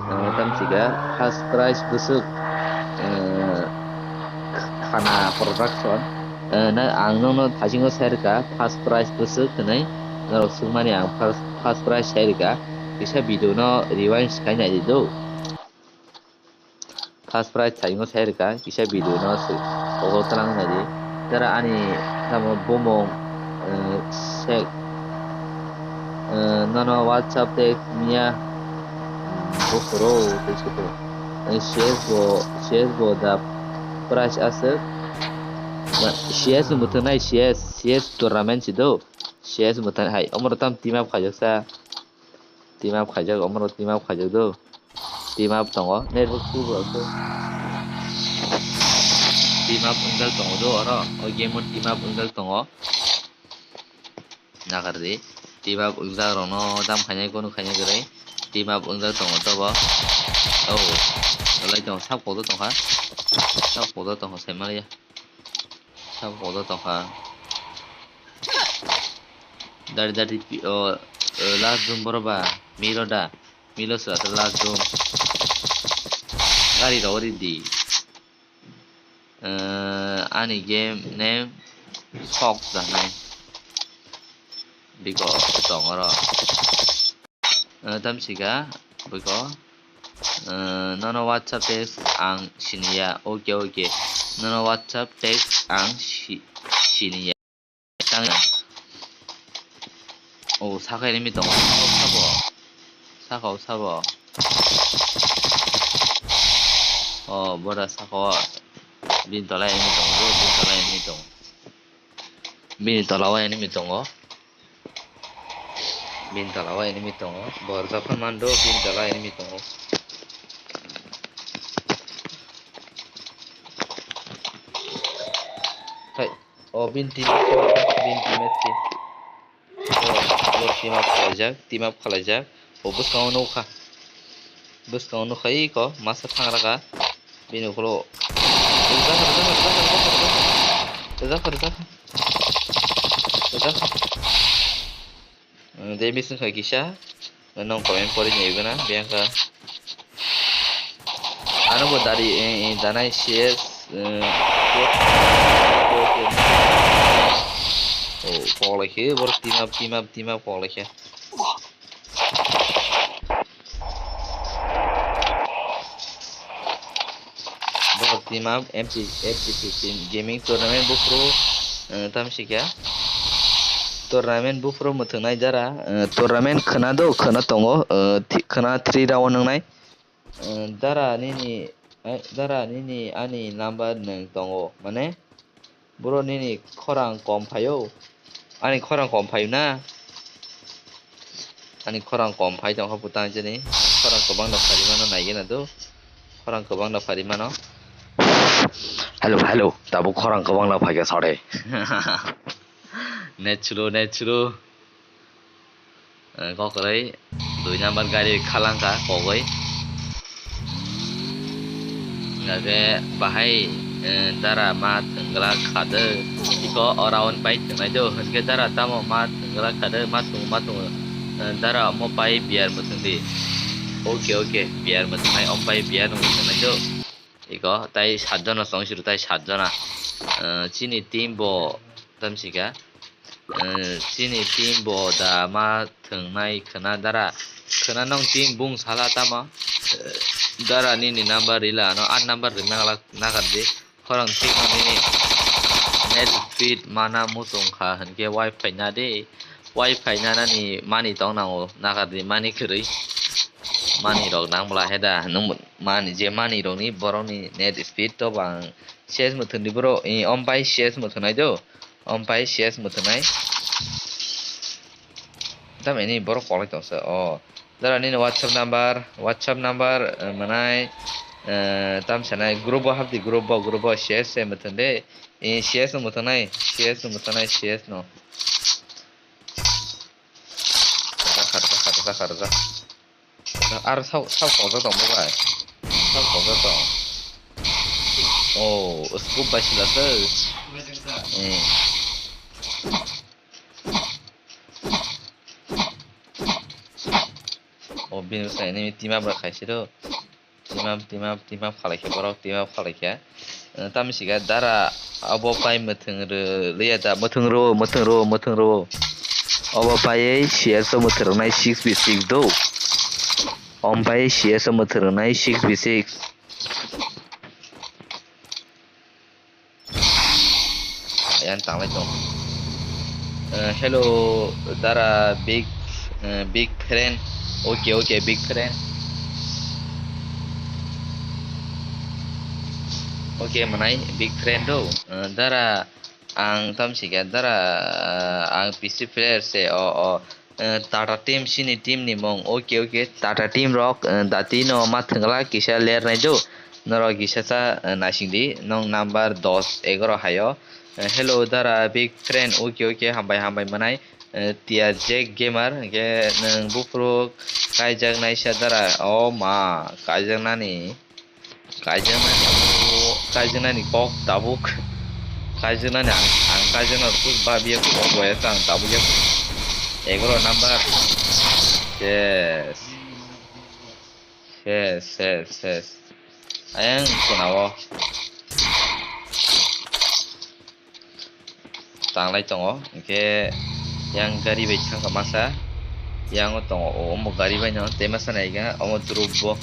Ang tam sika first prize bwswk, eh, Khana Production. Eh, na, ang nokno thasingo sai rwkha, first prize bwswk hwnwi norok swngmani ang first, first prize sai rwkha. Kisa video no rewind khai nai di do. First prize thasingo sai rwkha, kisa video no se, ogo twlang nai di. Tara ani tamo bumung, eh, sek, eh, nono WhatsApp text mia, bufuro, text ko. Eh, C S bo, C S bo da prize aswk. Na, C S no mwthang nai, C S, C S tournament si do. C S mwthang hai, omoro tam team up khaijak sa. Team up khaijak, omoro team up khaijak do. Team up tongo, network two bo to. Team up wngjak tongo do oro, o game o team up wngjak tongo. Nakardi, team up wngjak rokno dam khainai, kunu khainai kwrwi. Team up wngjak tongo tobo. Oh, lai tongo, sap kokdo tongkha. Sap kokdo tongkha, sai maliya. Sap kokdo tongkha. Dari dari pi-, o, o, last room boro ba, Miro da. Milo sra ta last room. Gari rok ri di. Eh, ani game name sok janai. Biko tong oro. Eh, tam sika, biko. Eh, nono WhatsApp text ang siniya. Oke, oke. Nono WhatsApp text ang si-, siniya. Tang. Oh, saka enemy tongo. Sabo. Saka o sabo. Oh, bora saka o. Bini tola enemy tongo. Bini tola enemy tongo. Bini tola o enemy tongo. Bini tola o enemy tongo. Borja phan mando, bini tola enemy tongo. Hai. O bini team, bini team mate ki. O, o team up khalaijak, team up khalaijak. O bwskango nukha. Bwskango nukha iko masa thangra kha. Bini ukolo. Rwjakha, rwjakha, rwjakha, rwjakha, rwjakha. Rwjakha, rwjakha. Rwjakha. Ang de missing khai kisa. Nong comment pori ni gana biang kha. Ano bo dari, eh, eh, danai C S, eh, C S. Oh, kok lai khe, bor team up, team up, team up kok lai khe. Bo team up M P, M P fifteen gaming tournament bufru, eh, tam sikya. Tournament bufru mwthwngnai jara, eh, tournament khwna do, khwna tongo, eh, thi-, khwna three round wngnai. Eh, jara nini, eh, jara nini ani number nwng tongo, mane? Bro, nini khorang kom phaio? Ani khorang kom phaio na? Ani khorang kom phai tongkha putang jani. Khorang kwbang da phari mano, naigena do. Khorang kwbang da phari mano. Hello, hello. Tabuk khorang kwbang da phaikha sore. Net slow, net slow. Eh, kokroi dui number gari khalangkha kogoi. Hingkhe bahai, eh, dara ma thwngla khadw. Iko o round pai thwngnai do. Hingkhe dara tamo ma thwngla khadw, ma thwng, ma thwng. Eh, dara omo pai beer mwthwng di. Oke, oke, beer mwthwngnai, omo pai beer no mwthwngnai do. Iko tai sat jona tong siro, tai sat jona. Eh, chini team bo tamsika. Eh, chini team bo da ma thwngnai khwna dara. Khwna nong team bung sala tamo. Eh, dara nini number rila ano, an number rina nakardi. Khorang thik nini net speed mana muchung kha hwnkhe wifi na de. Wifi na nani mani tong nango, nakardi mani kwrwi. Mani rok nang bwla he da, nung mani je mani rok ni borok ni net speed to bang. C S mwthwng di bro, i, om pai C S mwthwng nai do. Om pai C S mwthwng nai. Tam ini borok kolai tong sa. O. Dara nini WhatsApp number, WhatsApp number, eh, manai, eh, tam sanai group o hapdi group o, group o C S se mwthwng de. I, C S no mwthwng nai, C S no mwthwng nai, C S no. Rwjak kha, rwjak kha, rwjak kha, rwjak. Ar sao, sao kokjak tong bo bai. Sao kokjak tong. Oh, scope bai sila se. Eh. Bini bwskango enemy team up rok khaisiro. Team up, team up, team up khalai khe borok, team up khalai khe. Eh, tamni sikha dara abo pai mwthwng rw liya da, mwthwng rw, mwthwng rw, mwthwng rw. Obo pai C S o mwthwng rwnai six v six do. Om pai C S o mwthwng rwnai six v six. Yang tanglai tong. Eh, hello, dara big, eh, big friend. Okay, okay, big friend. Okay, manai big friend do. Eh, dara ang tam sikha dara, eh, ang P C player se o, o. Eh, Tata team, chini team ni mung. Okay, okay. Tata team rok, eh, dati no ma thwngla kisa ler nai do. Norok kisa sa, eh, naising di. Nong number dos, egaro hayo. Eh, hello, dara big friend. Okay, okay. Hambai, hambai manai. Eh, Tia Jack Gamer. Ke nung bufruk kaijak naisa dara. Oh ma, kaijak nani. Kaijaknani abo, kaijaknani kok tabuk. Kaijaknani ang, ang kaijakna rwkhe babiya kok boya khe ang tabuk ya. Egaro number. Yes. Yes, yes, yes. Ayang kunao. Tanglai tongo, hwnkhe yang gari bai thangkha masa, yang o tongo, o omo gari bai no tei masa nai kha omo drop bo.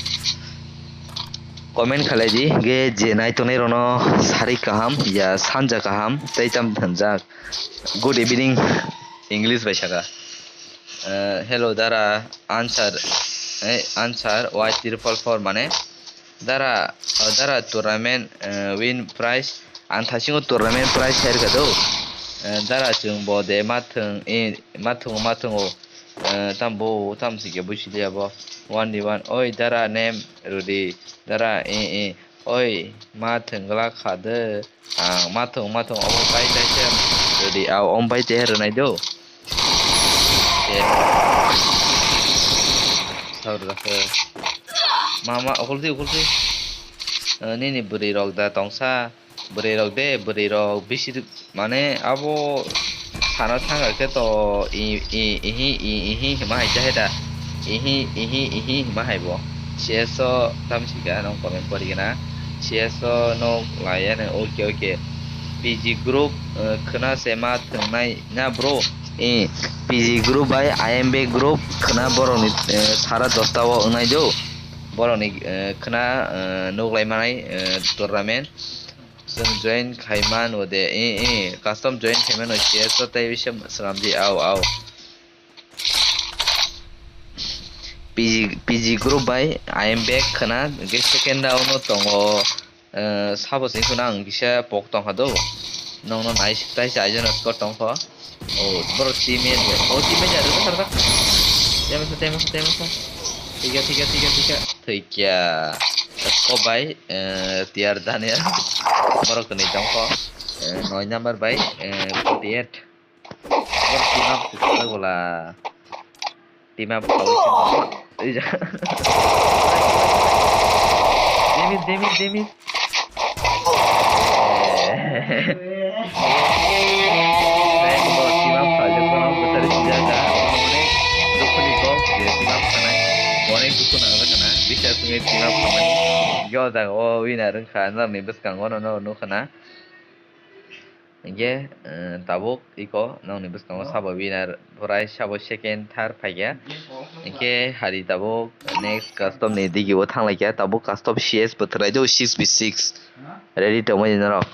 Comment khalai di, hwnkhe je nai tongnai rok no sari kaham ya sanja kaham tei tam hwnjak. Good evening, English bai saka. Eh, hello dara, answer, eh, answer y triple four mane dara, oh, dara tournament, eh, win prize. Ang thasingo tournament prize her kha do. Eh, dara chwng bo de ma thwng, eh, ma thwngo, ma thwngo. Eh, tam bo, tam sikhe buisi liya bo. One di one. Oi, dara name rwdi. Dara, eh, eh. Oi, ma thwng glak kha de. Ang ma thwng, ma thwng, omo pai tai se. Rwdi, au, om pai te rwnai do. Te. Saur da khe. Ma, ma, okolti, okolti. Eh, nini bwrwi rok da tongsa. Bwrwi rok de, bwrwi rok bisi mane abo sana thangkha khe to i, i, ihi, i, ihi hima hai ta hai da. Ihi, ihi, ihi hima hai bo. C S o tam sika nong comment pori gana. C S o nok lai ya ne, okay, okay. P G group, eh, khwna se ma thwngnai na bro. Eh, P G group bai I M B group khwna borok ni, eh, sara dosta o wngnai do. Borok ni, eh, khwna, eh, nuk lai manai, eh, tournament. Chwng join khai man o de, eh, eh, custom join khai mano C S o tei bisa swnam di, au, au. P G, P G group bai I M back khwna, hwnkhe second round o tongo, eh, sabo se khwna ang kisa pok tongkha do. Nongno nai, taisa aijano score tongkho. Oh, boro teammate, oh, teammate ya, rwkha, rwkha. Temasa, temasa, temasa. Tiga, tiga, tiga, tiga. Thwikya. Ko bai, eh, tiar Daniel. Borok kwnwi tongkho. Eh, noi number bai, eh, forty eight. Borok team up khusa gola. Team up khawi khe. Ei ja. Damage, damage, damage. Team up khaijak phano bwtharwi sijak, onek dukhuni kok je team up khanai. Onek dukhu nangjakgana, bisa wngwi team up khamani. Yo jaga o winner wngkha, norokni bwskango no, no, nukha na. Hingke, eh, tabuk iko nokni bwskango sabo winner, phurai sabo second, third phaikha. Hingke hari tabuk next custom ni digi o thanglaikha, tabuk custom C S bwthwrai do six v six. Ready tongmani norok.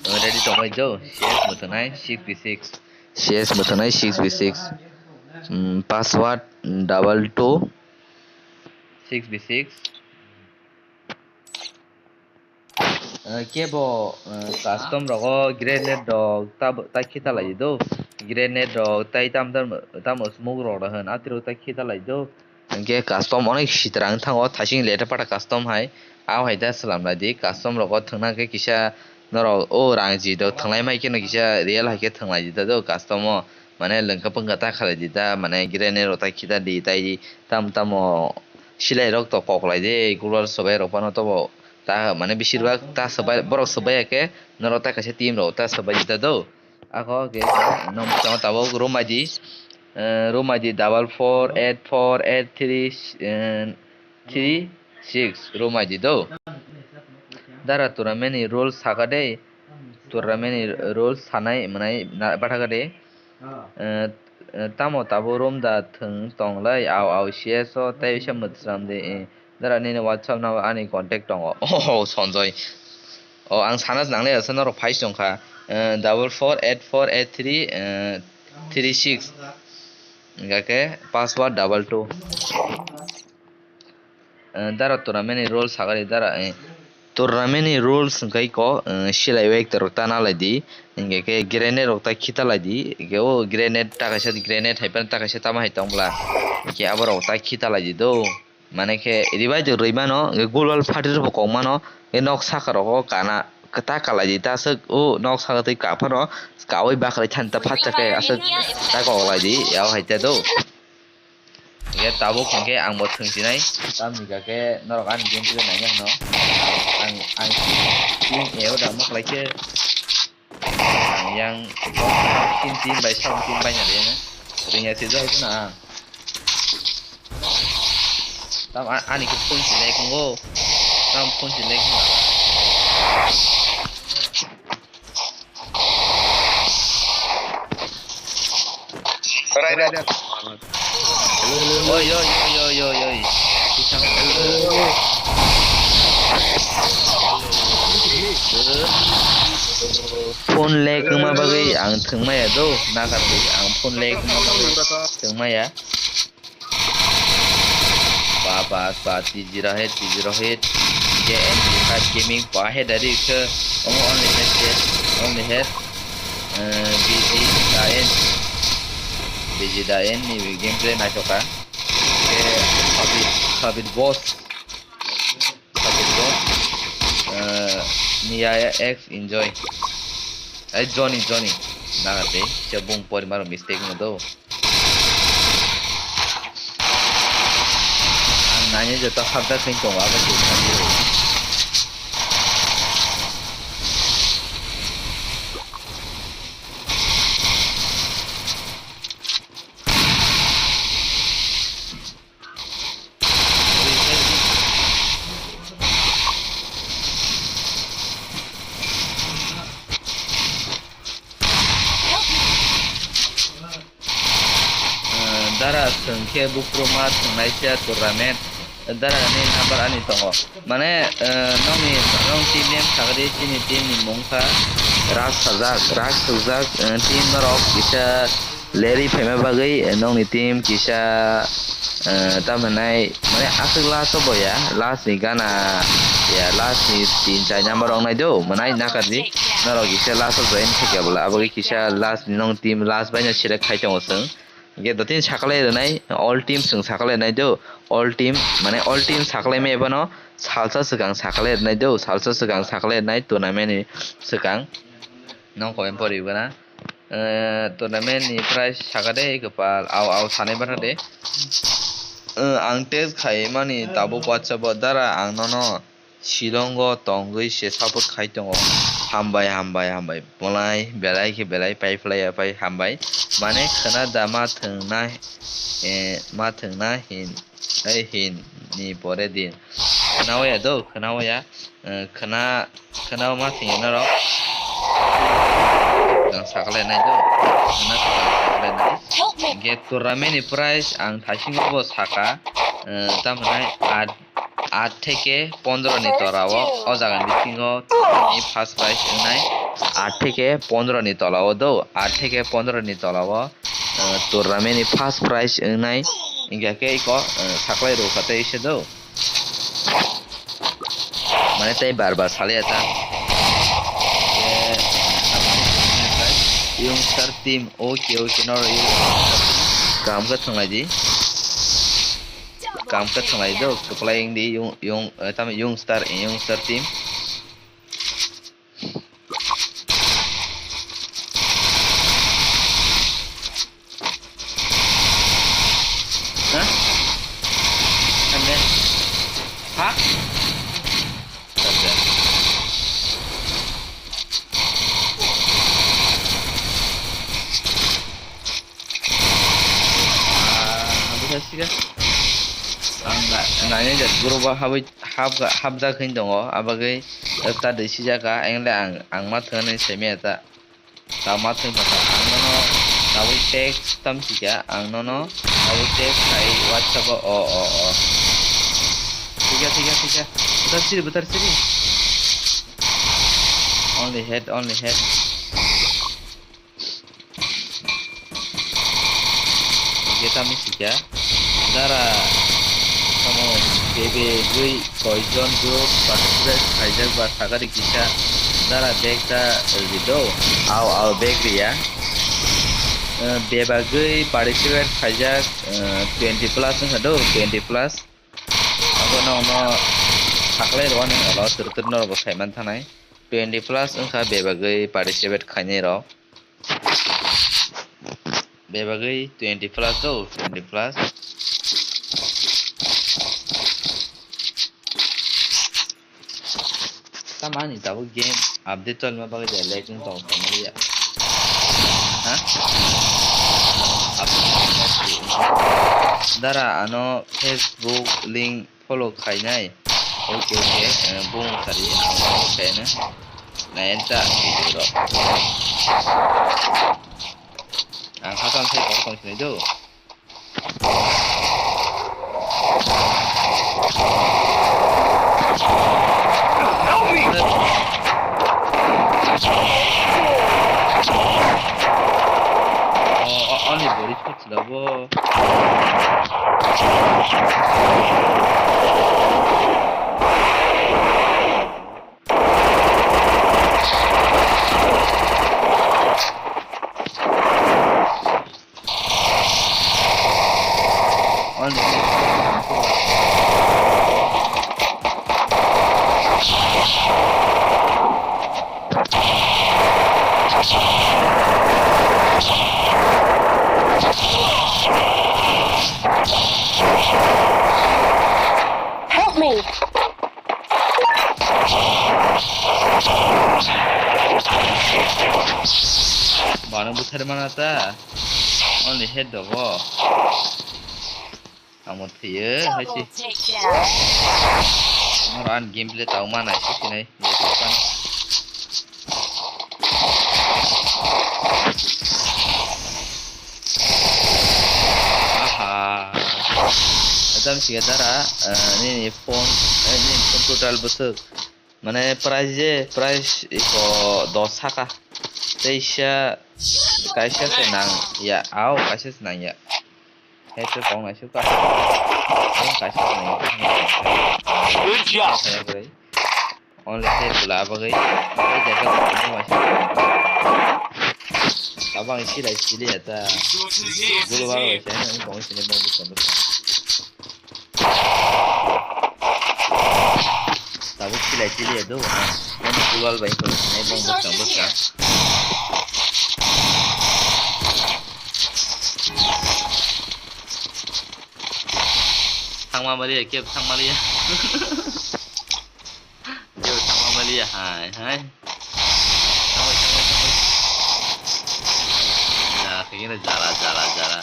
Ready tongmani do, C S bwthwnai six v six. C S bwthwnai six v six. Mm, password double two. Six v six. Eh, kebo, eh, custom rogo grenade rok tab-, tai khita lai do. Grenade rok tai tam tam, tamo smoke rok da hwn, atwrwk tai khita lai do. Hwnkhe custom onek sitra wng thango, thaising leta pata custom hai. Abo hai da swlam lai di, custom rogo thwngna khe kisa norok o rang ji do thwnglai mai kheno kisa real hai khe thwnglai di da do custom o. Mane lwngkha pwngkha ta khalai di ta, mane grenade rok ta khita di, tai di, tam tamo silai rok to kok lai di, cooler swbai rok phano tobo ta, mane bisir bak ta swbai, borok swbai ya khe norok ta kaisa team rok ta swbai di ta do. Ako khe nong tamo tabuk room bai di, eh, room I D double four eight four eight three, eh, three six room I D do. Dara tournament ni rules saka de, tournament ni rules sanai manai na bathaka de. Eh, eh, tamo tabo room da thwng tonglai, au au C S o tei se mwtsram de, eh. Dara nini WhatsApp number ani contact tongo. Oh, Sanjoy. Oh, ang sana nangle asa norok phai song kha. Eh, double four eight four eight three, eh, three six. Hingkha khe password double two. Eh, dara tournament ni rules sagari dara, eh, tournament ni rules hingkai ko, eh, silai wek torok ta nalai di. Hingkha khe grenade rok ta khita lai di. Hingkhe o grenade ta kaisa grenade hai phano ta kaisa tamo hai tong bwla. Hingkhe abo rok ta khita lai di do. Mane khe ribaido rwi mano, global party rok bo kok mano, e nok saka rogo kana ta kalai di ta aswk o nok saka twi ka phano kaui bakhrai thani ta phatsa khe aswk ta kok lai di, yao hai ta do. Hingkhe tabuk hingkhe ang bo thwng sinai, tamni hingkha khe norok ani game twiwi naina hwno. Ang, ang team A o da ma khlai khe. Ang yang tin team bai sam team bai na de na. Ring ya se jai na. Tam a-, ani ke phone si lek ngo. Tam phone si lek ngo. Rai, rai. Oi, oi, oi, oi, oi, oi. Phone lag wngma bagwi ang thwngmaya do, nakardi ang phone lag wngma bagwi thwngmaya. Ba, ba, ba, T zero hit, T zero hit, J N T five gaming, ba, head dari khe, only head, only head, eh, B G Dain, B G Dain ni gameplay naithoka, khe Sabir, Sabir boss. Sabukbo, eh, Mia X enjoy. Ai Johnny, Johnny. Nagate, se bung pori maro mistake no do. Ang nanya joto habda khin tongo, abo se thani. Eh, dara thwng khe buphuru ma thwngnaisa tournament. Dara ni number ani tongo. Mane, eh, nokni, nokni team name sagri, chini team ni mung kha Rak Sajak, Rak Sajak, eh, team norok kisa Leri phaima bagwi, eh, nokni team kisa, eh, tamo hinai, mane aswk last o boya, last ni gana, ya, last ni tin char number rok nai do, mwnai nakardi, norok kisa last o join khaikha bwla, abo khe kisa last ni nokni team last bai no select khai tongo chwng. Hingkhe dotini sakalai rwnai, all team chwng sakalai nai do, all team, mane all team sakalai maya bono salsa swkang sakalai rwnai do, salsa swkang sakalai rwnai tournament ni swkang. Nong comment pori gana. Eh, tournament ni price saka de kwpal, au, au, sanai bana de. Eh, ang test khai mani tabuk WhatsApp o dara ang nono Shillong o tongwi se support khai tongo. Hambai, hambai, hambai. Bolai, belai khe belai, pai phlai ya pai, hambai. Mane khwna da ma thwngna, eh, ma thwngna hin, ai hin ni pore din. Khwna waya do, khwna waya. Eh, khwna, khwna ma thwngya norok. Ang sakalai nai do. Khwna sakalai nai. Hingkhe tournament ni price ang thaisingo bo saka, eh, tamo hinai at, at theke pondro ni tora o, o jaga ni bisingo ni first prize wngnai at theke pondro ni tola o do, at theke pondro ni tola o, eh, tournament ni first prize wngnai. Hingkhe khe iko, eh, saklai rwkha tei se do. Mane tei bar bar salia ta. Youngstar team, okay, okay, no, kam khe thwnglai di. Kam khe thwnglai do, kwplai wng di, yung, yung, eh, tamo Youngstar, Youngstar team. Ha? Ande. Ha? Ande. Ang na-, nainai jak group o habwi hapjak hwn tongo, abagwi ta dui sijak kha, ang le ang, ang ma thwngani saimaya ta. Tama thwng kha ang nono tabuk text tam sikha, ang nono tabuk text khai WhatsApp o, o, o, o. Thikha, thikha, thikha. Buthar siri, buthar siri. Only head, only head. Thikha, tamo sikha. Dara, tamo bebe gwi koijon group participate khaijak ba sakari kisa dara bag ta rido, au, au bag riya. Eh, bebagwi participate khaijak, eh, twenty plus wngkha do, twenty plus. Abo no, no, saklai rw ani olo, tur tur norok bo saiman thanai. Twenty plus wngkha bebagwi participate khainai rok. Bebagwi twenty plus do, twenty plus. Tamo ani tabuk game update tolma bagwi da lag wng tong tongmani ya. Ha? Update tolma bagwi. Dara ano Facebook link follow khainai. Oke, oke. Eh, bung tari, ang follow khaina. Nayan ta video rok. Ang khatam sai kok tong sinai do. Help me! Oh, oh, ani body shot labo. Help me! Bana buthar mana ta? Only head dogo. Amo thiye, hai si. Double takedown. Amo ran gameplay tau mana si sinai. Aha. Adam siya dara, eh, nini phone, eh, nini phone total bwswk. Mane price je, price iko dos saka. Teisa, kaisa se nang ya, au, kaisa se nang ya. Hai se kong nai suka. Kong kaisa se nang ya. Good job. Only head bwla bagwi. Tei jaga bwla bagwi. Tabang silai sili ya ta. Bwla bagwi se nang kong sini bong bwskango. Tabuk silai sili ya do. Nang bwla bai ko nai bong bwskang bwskang. Thangma maliya, kebo thangma liya. Kebo thangma maliya, hai, hai. Thangbai, thangbai, thangbai. Ja, khaikhe no jala, jala, jala.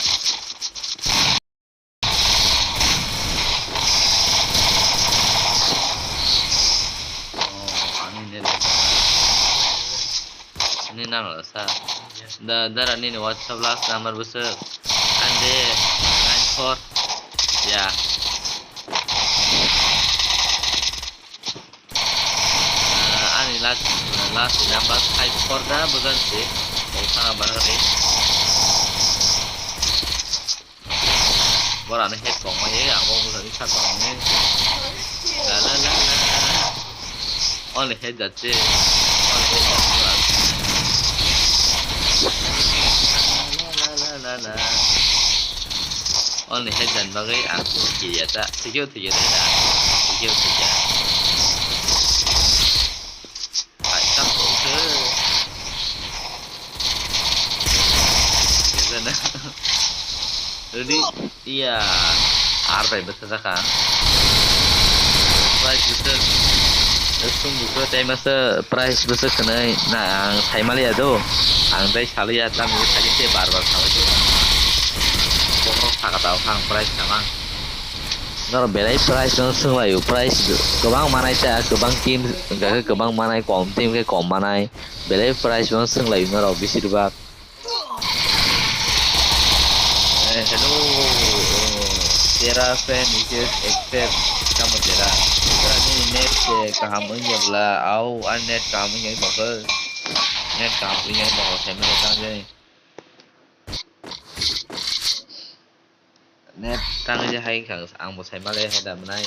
Oh, ani net. Ani nang rasa. Da, dara nini WhatsApp last number bwswk. Ande nine four. Ya. Ah, ani last, last number five four da bwswk se. Kok sana barang ni. Borok ni head kok mai, ang bo bwswk ni sak kok ni. La la la la. Only head jatte. Only head jatte. La la la la la. Only head jan bagwi ang kiriya ta. Thikyo thikya ta. Thikyo thikya. Kaisa kok se. Ready? Iya, ar bai bwsajak ang. Price bwswk, sum bwswk tei masa price bwswk hwnwi na ang saimaliya do. Ang tei saliya, tamni sakhe se bar bar salai. Bohrok Saka tao kha ang price tama. Norok belai price no swnglaio, price kwbang manai ta, kwbang team hwnkha khe kwbang manai, kom team khe kom manai, belai price no swnglaio norok bisirbak. Eh, hello, eh, Tera fan request accept, tamo Tera. Tera ni net se kaham wngya bla, au, ani net kaham wngya bla khe. Net kaham wngya bla khe, mane tang jani. Net tang je hai kha, ang bo sai male hai da mwnai.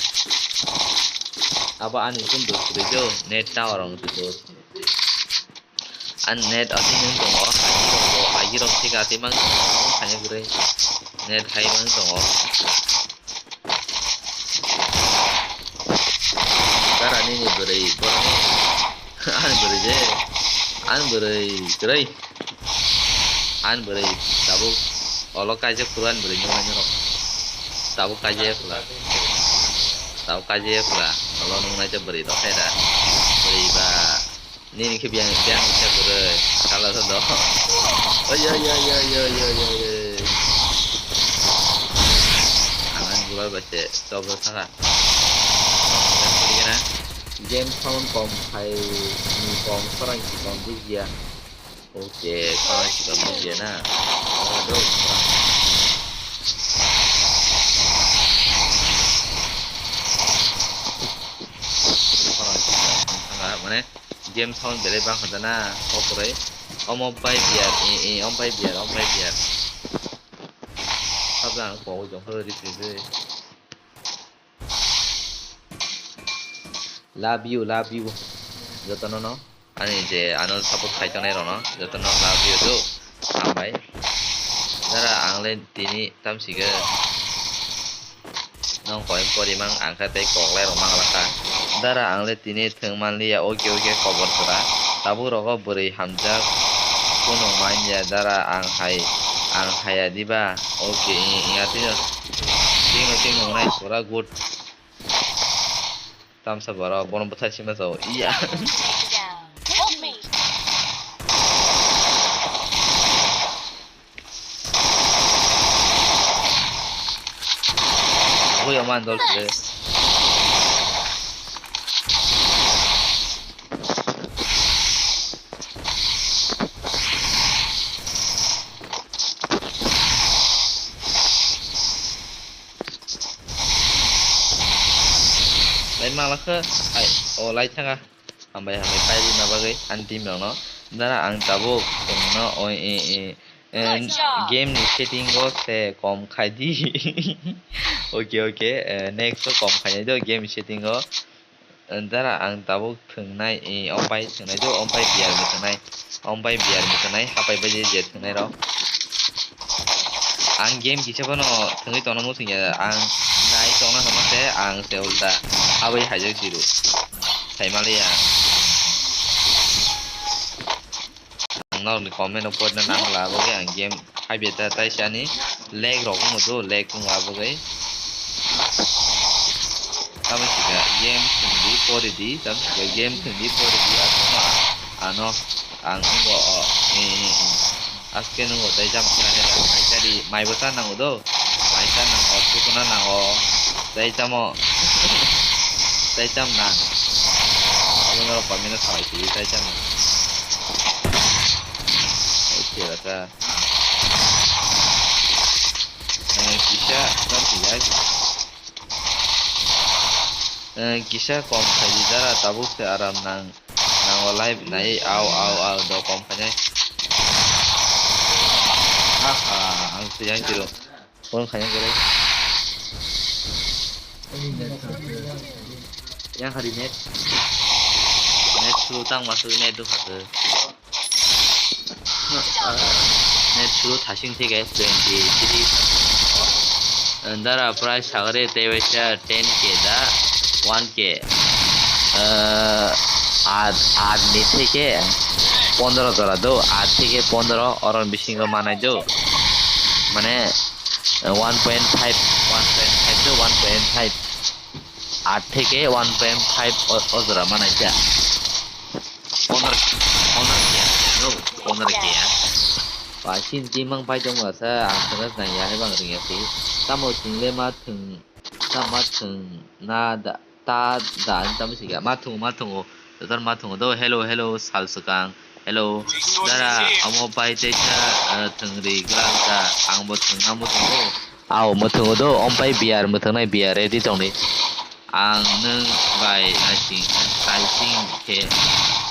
Abo ani phone dos kwrwi do, net tower ang dos. An net aswk nwng tongo, agi rok bo, agi rok thik atwi mang tongo, khaina kwrwi. Net hai mang tongo. Bara nini bwrwi, borokni, ani bwrwi je, ani bwrwi kwrwi. Ani bwrwi tabuk olo kaijak phuru ani bwrwi nuknai norok. Tabuk kaijak phla. Tabuk kaijak phla. Olo nuknai je bwrwi rok khe da. Bwrwi ba. Nini khe biyang, biyang kisa kwrwi. Sala sa do. Oi, oi, oi. Ang ani bwrwi ba se chobro thanga. Game sound kom khai, kom khorang si kom bujia. Oke, khorang si kom bujia na. Oro do. Khorang si kom thanga, mane game sound belai bang kha na, kok kwrwi. Omo bai biyar, e, e, omo bai biyar, omo bai biyar. Sabla ang kok jong khoro ri ri ri. Love you, love you. Jotono no. Ani je ano support khai tongnai rokno jotono love you do. Hambai. Dara ang le tini tamsige. Nong koi pori mang ang kha tei kok lai rok mang lakha. Dara ang le tini thwng man liya, oke, oke, kobor sora. Tabuk rogo bwrwi hamjak. Kuno man ya dara ang hai, ang haya diba. Oke, i, i, atino. Tino, tino, nai sora good. Tamsa borok bono bwthai sima sao. Iya. Oi, oman dol khe. Lai mala khe, ai, o lai thanga. Hambai, hambai, pairina bagwi ani team rokno. Dara ang tabuk chwngno, o, e, e, e, game ni setting o se kom khai di. Oke, oke, eh, next o kom khainai do game setting o. Dara ang tabuk thwngnai, eh, ompai thwngnai do, ompai player bo thwngnai, ompai player bo thwngnai, hapai bai je thwngnai rok. Ang game kisa phano thwngwi tongna muchung ya, ang nai tongna hwnma se, ang se ulta habwi haijak siru. Saimaliya. Ang norokni comment rok porina nang la, abo khe ang game haibe ta, tai sani lag rok wngma do, lag wngma abo khe. Tamo sika game thwngdi poridi, tamo sika game thwngdi poridi, aswkno ano ang wngbo o, eh, eh, eh. Aske nungo tai jam khna khe nang mai kari, mai bo cha nango do, mai cha nango, sukuna nango, tai chamo, tai cham nang. Abo norok pamino salai sidi tai cham nang. Oke, rasa. Eh, kisa, kan sijak. Eh, kisa kom khaidi dara tabuk se aram nang, nango live nai, au, au, au, do kom khainai. Aha, ang se yang kiro. Phone khaina kiro. Yang hari net. Net slow tang masuk net tu khase. Net slow thasing thik guys, twenty three. Dara price sagre tei waisa ten K da one K. At, at ni theke pondro jora do, at theke pondro oron bisingo manai do. Mane, one point five, one point five do, one point five. At theke one point five o, o jora manai kha. Honor, honor kya? No, honor kya? Ba chini team mang pai tongma sa ang sana nang ya hai bang ring ya si. Tamo chwng le ma thwng, tamo ma thwng na da, ta da ang tamo si ga. Ma thwng, ma thwng o. Total ma thwng o do. Hello, hello, sal swkang. Hello. Dara amo pai te cha, eh, thwng ri gra ta ang bo thwng na mo thwng o. Ao, mwthwngo do, ompai beer, mwthwngnai beer ready tongdi. Ang nwng bai naising, naising khe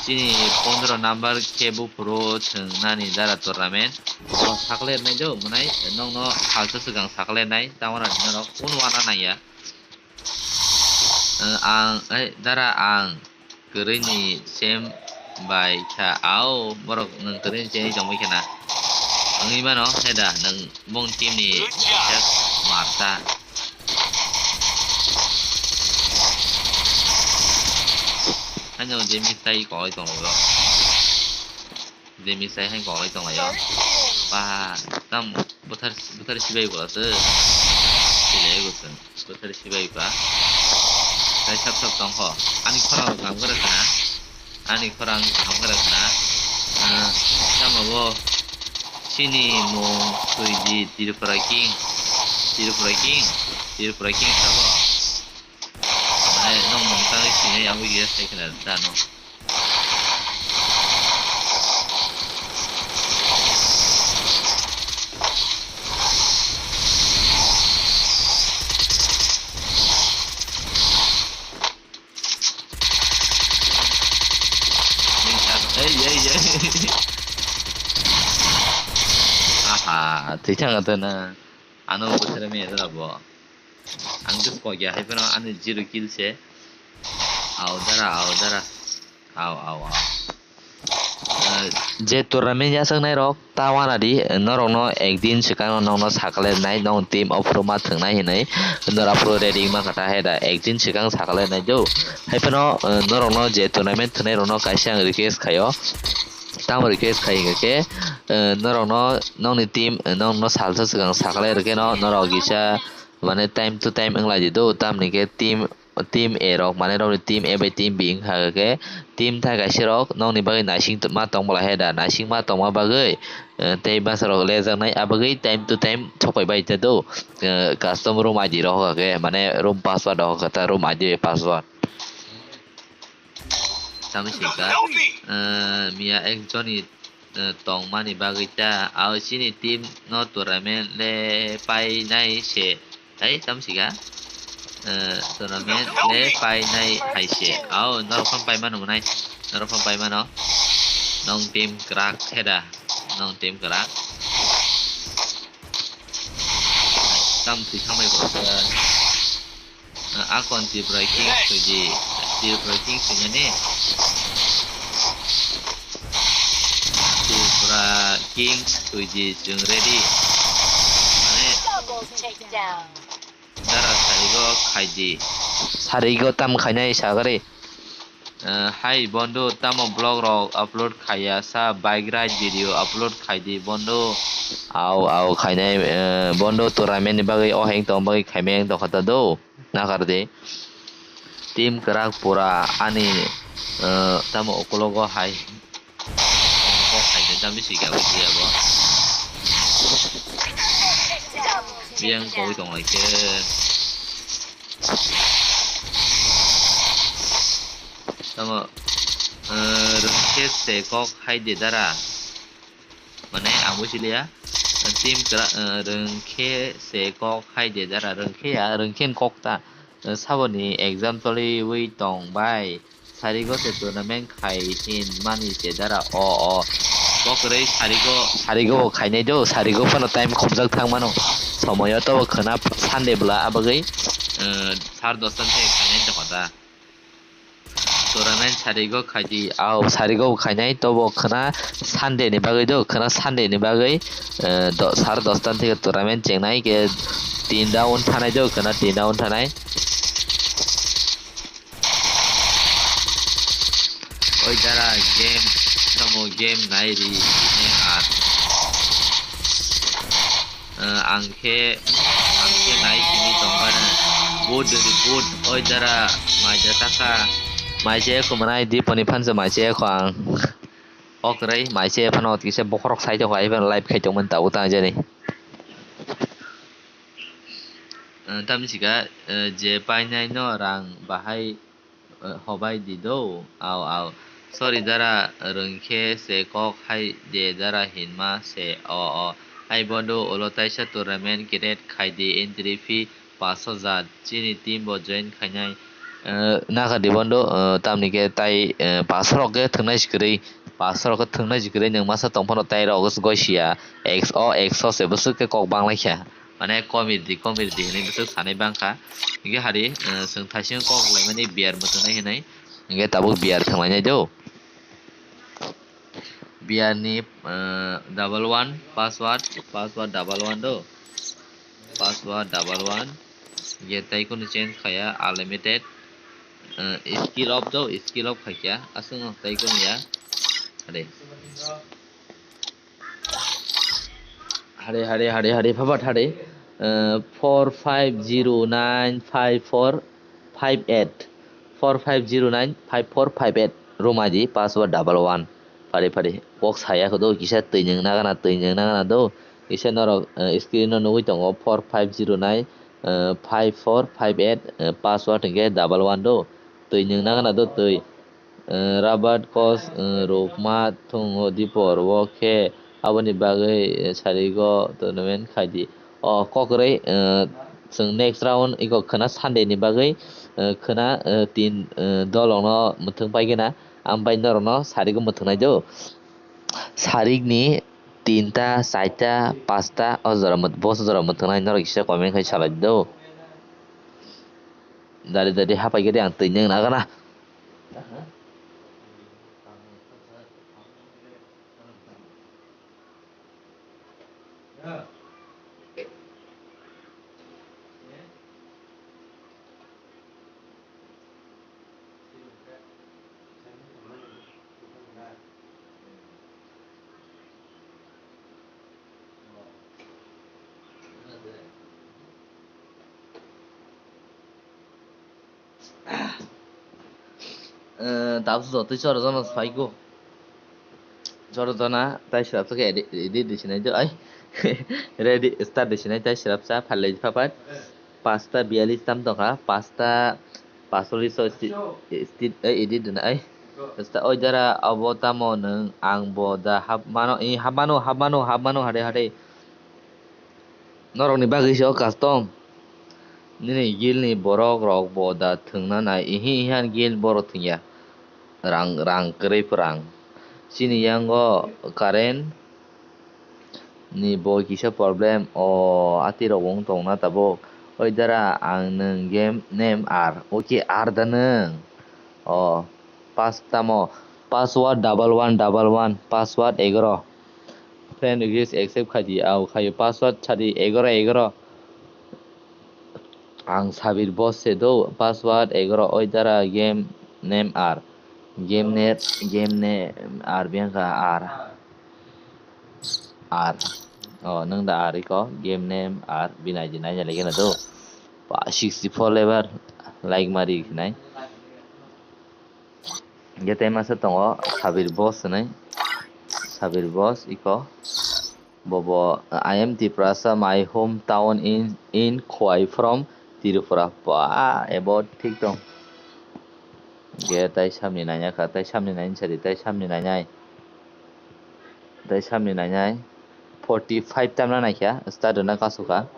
chini pondro number khe buphuru thwng nani dara tournament. O sakle nai do, mwnai nokno salsa swkang sakle nai, tamo rani norok kunu wana nangya. Eh, ang, eh, dara ang kwrwini sem bai kha, ao, borok nwng kwrwini chengwi tongwi khna. Wngwi mano, heda, nwng bong team ni Good job. Marta. Ano je mistai koi tonglo. Demi sai hai kok lai tong lai o. Ba, tam buthar, buthar sibai bo se. Sile go sen. Buthar sibai ba. Sai sap sap tong kho. Ani khorang rok ham gara khna. Ani khorang ham gara khna. Ah, tamo bo. Chini mung suidi Tripura King. Tripura King. Tripura King sabo. Mane nong mung tang sinai abo yes sai khna ta no. Ei, ei, ei. Aha, twi thang ato na. Ano bwthare me da bo. Ang just kok ya hai phano ani zero kill se. Au dara, au dara. Au, au, au. Eh, je tournament yasaknai rok ta wana di, norokno ekdin swkang nokno sakle nai, nong team ophru ma thwngnai hinwi norok aphuru ready wngma kha ta hai da ekdin swkang sakle nai do. Hai phano, eh, norokno je tournament thwngnai rokno kaisa ang request khaio. Tamo request khai hwnkhe, eh, norokno nokni team, eh, nokno salsa swkang sakle rwkhe no norok kisa mane time to time wng lai di do, tamni khe team, team A rok, mane rokni team A bai team B wng kha khe, team thai kaisa rok nokni bagwi naising ma tong bwlai hai da, naising ma tongma bagwi, eh, tei bwsa rok lejaknai, a bagwi time to time thopai bai ta do, eh, custom room I D rok kha khe, mane room password rok kha ta, room I D password. Tamo sika, eh, miya ek joni eh, tongmani bagwi ta, ao chini team no tournament le painai se, hai, tamo sika, eh, tournament le painai hai se, ao, norok phano paimano mwnai, norok phano paimano, nong team kwrak khe da, nong team kwrak, tam thwi thangbai bo. Akon Tripura King suidi, Tripura King suinani. Tripura King suidi, chwng ready. Mane, dara sarigo khaidi. Sarigo tam khainai sagari. Eh, hai bondo, tamo vlog rok upload khaiya sa, bike ride video upload khaidi bondo. Au, au khainai, eh, bondo tournament ni bagwi o heng tong bagwi khaimeng tong kha ta do. Nakardi. Team kwrak pura ani, eh, tamo ukologo hai. Kok hai khe tamni sika bo siya bo. Biyang koi tong lai khe. Tamo, eh, rwngkhe se kok hai de dara. Mane ang buji liya. Team kwrak, eh, rwngkhe se kok hai de dara, rwngkhe ya, rwngkhe kok ta. Eh, saboni example wi tong bai. Sarigo se tournament khai hin mani se dara o, o. Bo kwrwi sarigo, sarigo bo khainai do, sarigo phano time khopjak thang mano. Somoyo to bo khwna Sunday bwla abagwi, eh, sar dosta ni khainai tongkha ta. Tournament sarigo khaidi, ao sarigo khainai, tobo khwna Sunday ni bagwi do, khwna Sunday ni bagwi, eh, do, sar dosta theke tournament chengnai, ke tin round thanai do, khwna tin round thanai. Oi dara game, tamo game nai ri, ne ar. Eh, ang khe, ang khe nai simi tongmani. Boot dori boot, oi dara, maija taka. Maija eko mwnai, diponi phansa maija eko ang. Kok kwrwi mai se phano kisa bokhorok sai tongo, ai phano live khai tongmani tabuk tang jani. Eh, tamni sika, eh, je painai no rang bahai, eh, hobai di do, au, au. Sorry dara, rwngkhe se kok hai de dara hinma se, o, o. Ai bondo ulo taisa tournament create khai di, entry fee paanch hajar, chini team bo join khainai. Eh, naka di bondo, eh, tamni khe tai, eh, paanch rok khe thwngnai si kwrwi, paanch rok khe thwngnai si kwrwi, nwng masa tong phano tai rok goi sia, X, o X se bwswk khe kok bang lai kha. Mane komir di, komir di hinwi bwswk sanai bang kha. Hingkhe hari, eh, chwng thaising kok laimani beer mwthwngnai hinwi. Hingkhe tabuk beer thwnglainai do. Beer ni, eh, double one password, password double one do. Password double one. Hingkhe tei kunu change khaya unlimited. Eh, skill off do, skill off khaikya. Aswk no tei kunu ya. Ade. Hare, hare, hare, hare, phapat hare. Uh, four five zero nine five four five eight. Four five zero nine five four five eight. Rumadi, password double one. Pari, pari. Kok saya ko do, kisa twi nwng nagana, twi nwng nagana do. Kisa norok, uh, screen no nugui tongo, four five zero nine, uh, five four five eight, uh, password hingke double one do. Twi nwng nagana do, twi. Eh, Rabat kos, eh, rukma thung o dipor o khe aboni bagwi, eh, sarigo tournament khai di. O kok kwrwi, eh, chwng next round iko khwna Sunday ni bagwi, eh, khwna, eh, tin, eh, dolong no mwthwng pai gana, ambai norok no sarigo mwthwng nai do. Sarik ni tinta, chaita, pasta o jora mwth-, boso jora mwthwng nai norok kisa comment khai salai do. Dari dari hapai gede ang twi nwng nagana. Eh, tabuk jotoi choro jono phai go. Choro jona tai srapsa khe edit, edit di sinai do ai. Ready start di sinai tai srapsa phalai phapat. Pasta bialis tam tongkha, pasta pasolis o sti-, sti-, eh, edit dina ai. Pasta oi dara abo tamo nwng ang bo da hap mano, i hap mano, hap mano, hap mano hare hare. Norokni bagwi se o custom. Nini guild ni borok rok bo da thwngna nai, ihi ihan guild borok thwngya. Rang, rang kwrwi phrang. Chini yango current ni bo kisa problem. O ati rok wng tongna tabuk. Oi dara ang nwng game name R. Oke R da nwng. O pas tamo. Password double one double one. Password egaro. Friend request accept khai di, au khaio password sadi egaro egaro. Ang Sabir boss se do, password egaro, oi dara game name R. Game name, game name R biang kha R. R. O, nwng da R iko, game name R, binai di nai jale gena do. Pa sixty four level, like mari khnai. Hingke tei masa tongo Sabir Boss hinui. Sabir Boss iko. Bobo, "I am Tiprasa, my hometown in, in Khowai from Tripura." Ba, ebo thik tong. Hingke tai samni nanya kha, tai samni nanya sadi, tai samni nanya. Tai samni nanya. Forty five tamna naikha, start rwna kasukha.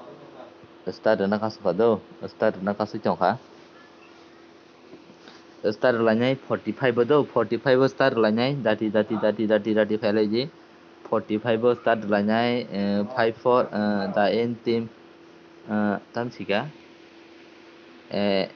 Start rwna kasukha do, start rwna kasui tongkha. Start rwlainai forty five o do, forty five o start rwlainai, dati, dati, dati, dati, dati phailai di. Forty five o start rwlainai, eh, five four, eh, the end team, eh, tamsika, eh,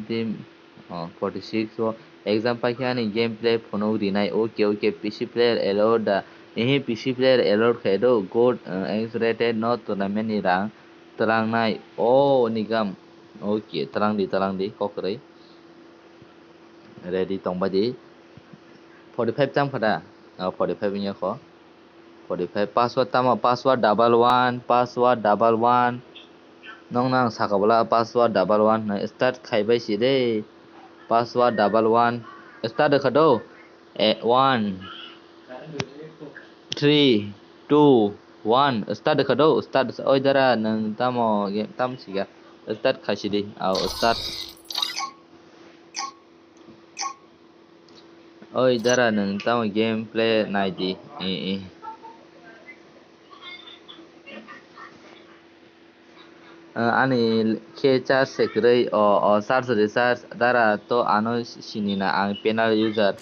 team, oh, forty six o exam paikha ani gameplay phunuk rinai, okay, okay, P C player allowed da, ehe P C player allowed khe do, good, eh, X rated no tournament ni rang twlangnai, oh, nigam, okay, twlang di, twlang di, kok kwrwi. Ready tongbai di. Forty five tam kha da? Oh, forty five wngya kho. Forty five, password tamo? Password double one, password double one. Nong nang saka bwla password double one na start khai bai si de. Password double one. Start kha do? Eh, one. Three, two, one, start kha do, start. Oi dara, nwng tamo game tam siga? Start khaisi di, au start. Oi dara, nwng tamo gameplay nai di. Eh, eh. Ah, ani khe charge se kwrwi, o, o charge recharge dara to ano sinina ang panel user,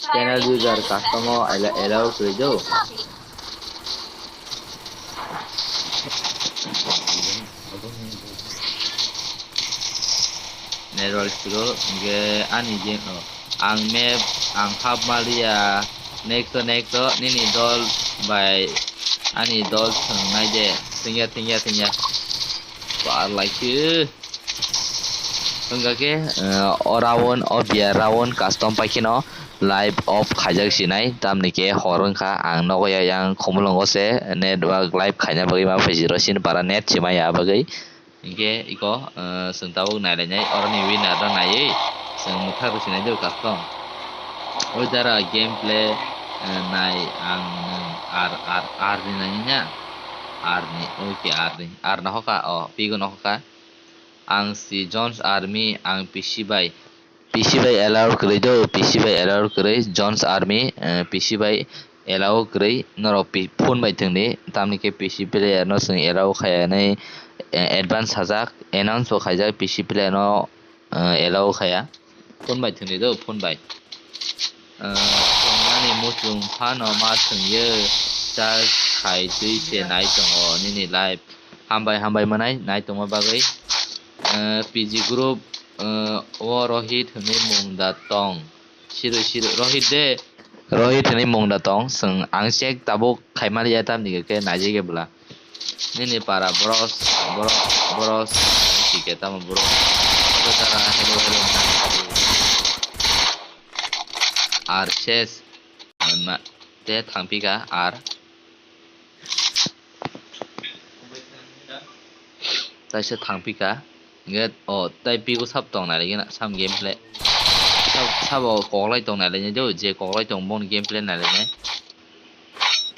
panel user custom o allow, allow kwrwi do. Network slow, hingke ani game o. Ang map, ang hap maliya, next o, next o, nini dol bai ani dol thwngnai de, thwngya, thwngya, thwngya. Par lai khe. Wngkha khe, eh, o round, o biya round custom pai kheno live off khaijak sinai, tamni khe hor wngkha, ang nogo ya yang Khumulwngo se network live khaina bagwi ma phaisiro sini para net se maya bagwi. Hinkhe iko, eh, chwng tabuk nailainai, oroni winner no naiwi chwng mwthang rwchinai do custom. O jara gameplay, eh, nai ang nwng R, R, R ni nai ya. R ni, okay, R ni. R no hoka, o, pigo no hoka. Ang si Jones Army, ang P C bai. P C bai allow kwrwi do, P C bai allow kwrwi, Jones Army, eh, P C bai allow kwrwi, norok pi-, phone bai thwngdi, tamni khe P C player no chwng allow khaya hinwi, eh, advance sajak, announce bo khaijak, P C player no, eh, allow khaya, phone bai thwngdi do, phone bai. Eh, chwng ani muchung phano ma thwngyo, charge khai twi se nai tongo nini live. Hambai, hambai manai, nai tongma bagwi. Eh, P G group, eh, o Rohit hinwi mung da tong. Sirwi, sirwi, Rohit de. Rohit hinwi mung da tong. Chwng ang check tabuk khaimaliya tamni khe naijigwi bwla. Nini para boros, boros, boros, hingke tamo bro. Abo jara hello, hello. Ar ses. Ma, te thangpika ar. Taisa thangpika. Hingke, o, tai pigo sab tong nai lagi na, sam gameplay. Sab, sabo koklai tong nai lagi na, jo, je koklai tong boni gameplay nai lagi na.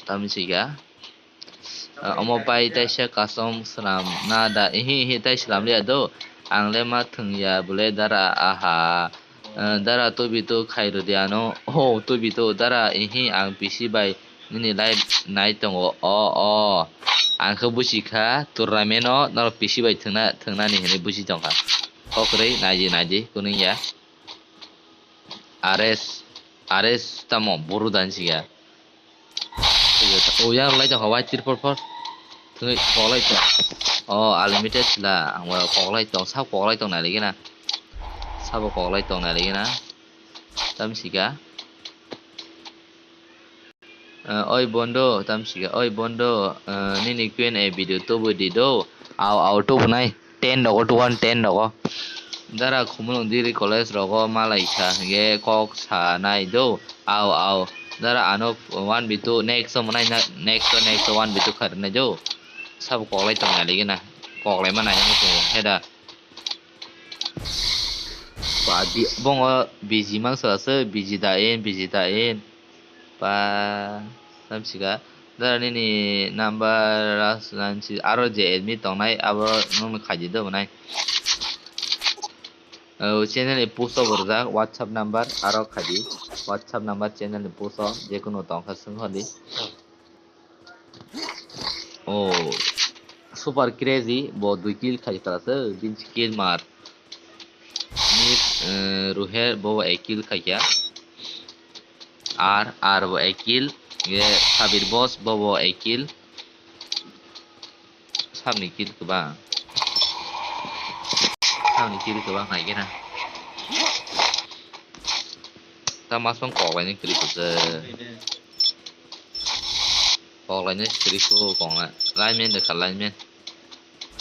Tamni sika. Ah, omo pai taisa custom swnam na da, ihi, ihi, tai swnam liya do. Ang le ma thwngya bole dara, aha. Eh, dara tubi tu khai rwdi ano. Oh, tubi tu dara, ihi, ang P C bai nini live nai tongo. O, o. Ang khe busi kha tournament o norok P C bai thwngna, thwngnani hinwi busi tongkha. Kok kwrwi naidi, naidi, kunui ya. R S, R S tamo buru dan siya. O yang lai tong kha wai tirpol por. Thungwi koklai tong. O unlimited sila ang koklai tong, sab koklai tong nai lagi na. Sabo koklai tong nai lagi na. Tam sika. Eh, oi bondo, tam sika, oi bondo, eh, nini Q and A video tubu di do, au, au, tubu nai, ten rogo, two one ten rogo. Dara Khumulwng Degree College rogo malai kha, hingke kok sa nai do, au, au. Dara ano one v two, next o manai na, next o, next o one v two kharnai do. Sabo koklai tong nai lagi na, koklai ma nai nang tongo, heda. Ba, di, bongo busy mangsa se, busy da in, busy da in. Ba, samsika. Dara nini number ras nansi, aro je admit tongnai, abo nung khaidi do nai. O channel ni post o borjak WhatsApp number, aro khaidi. WhatsApp number channel ni post o, je kunu tongkha sung holi. Oh, super crazy, bo dui kill khai kala se, bini kill mar. Mid, eh, Ruher, bo bo ek kill khai kya. Ar, ar bo ek kill, ye Sabir Boss, bo bo ek kill. Sabni kill kwbang. Sabni kill kwbang hai kena. Ta masong kok laini kiri kusa. Kok laini kiri ku kong la. Lineman de kha lineman.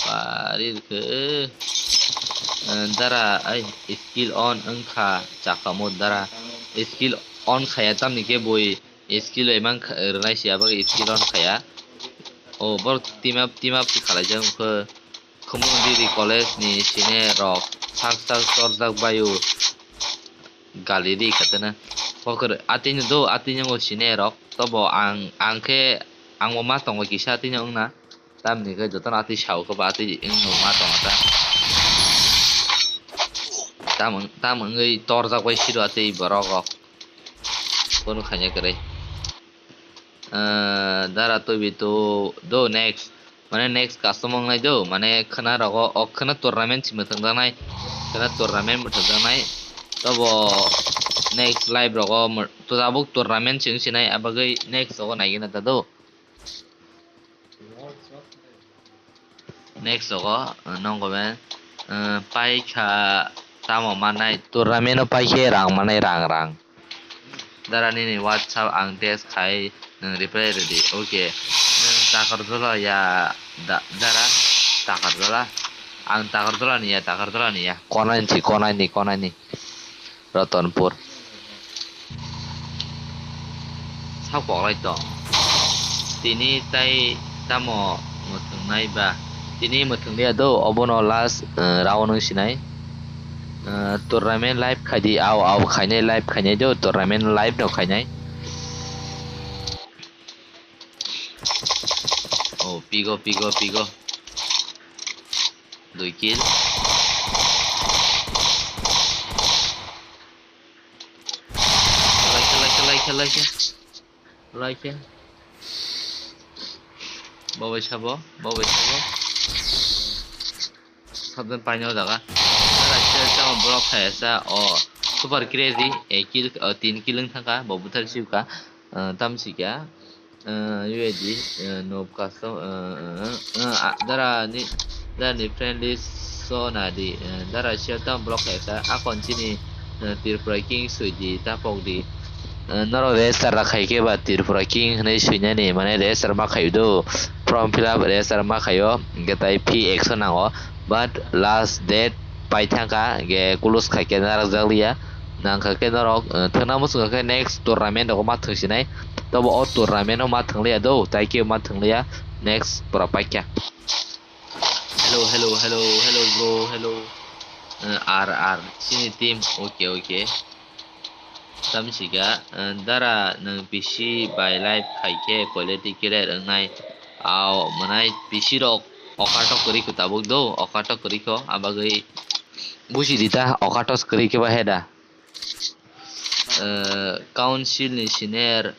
Pari ke. Eh, dara ai skill on wngkha chakamo dara. Skill on khaya tamni ke boi skill bai mang kha-, rwnai si abag skill on khaya. O bor team up, team up si khalai jang khe. Khumulwng Degree College ni sine rok sak sak torjak baio gali ri khatene. Kokor atini do, atini ngo sine rok. Tobo ang, ang khe, ang bo ma tongo kisa atini wngna. Tamni khe jotono atwi sao khe ba atwi wngno ma tongo ta. Tam wng-, tam wngwi torjak bai siro atwi borok rok. Kono khaina kwrwi. Ah, dara tobi to do next. Mane next custom wngnai do. Mane khwna rogo, o khwna tournament si mwthangjaknai. Khwna tournament mwthangjaknai. Tobo next live rogo mw-, to tabuk tournament si wngsinai. Abagwi next rogo naigwna ta do. Next rogo, uh, nongo ben, uh, paikha tamo manai. Tournament o paikhe rang manai, rang, rang. Dara nini WhatsApp ang text khai nwng reply rwdi. Okay. Nwng Takarjala ya da-, dara? Takarjala. Ang Takarjala ni ya, Takarjala ni ya. Konai ni si, konai ni, konai ni. Ratanpur. Sak koklai tong. Tini tai tamo mwthwngnai ba? Tini mwthwngliya do, obono last, eh, round wng sinai. Eh, tournament live khaidi, au, au khainai, live khainai do, tournament live no khainai. Oh, pigo, pigo, pigo. Dui kill. Laikhe, laikhe, laikhe, laikhe. Laikhe. Bo bai sabo, bo bai sabo. Sabdan paino jaga. Dara kill tamo block khaisa, o super crazy, e kill, o tin kill wng thangkha, bo buthar sibkha, eh, tamsikha. Eh, U A D, eh, noob custom, eh, eh, eh, ah, dara ni, dara ni friend list so nadi, eh, dara share tamo block khaisa, akon chini, eh, Tripura King swidi, tapokdi. Eh, norok register rok khaikhe ba Tripura King hinwi swinani, mane register ma khaio do, form fill up register ma khaio, hwnkhe tai fee ekso nango, but last date paithangkha, hwnkhe close khaikhe narwkjakliya. Nangkha khe norok, eh, thwngna muchungkha khe next tournament rogo ma thwngsinai. Tobo o tournament o ma thwngliya do, tai khe ma thwngliya, next pora paikha. Hello, hello, hello, hello, bro, hello. Eh, R, R, chini team, okay, okay. Tamsika, eh, dara nwng P C bai live khaikhe quality clear wngnai. Ao mwnai P C rok okato kwrwi kho tabuk do, okato kwrwi kho, abagwi buji di ta, okato kwrwi khe ba heda. Eh, council ni senior,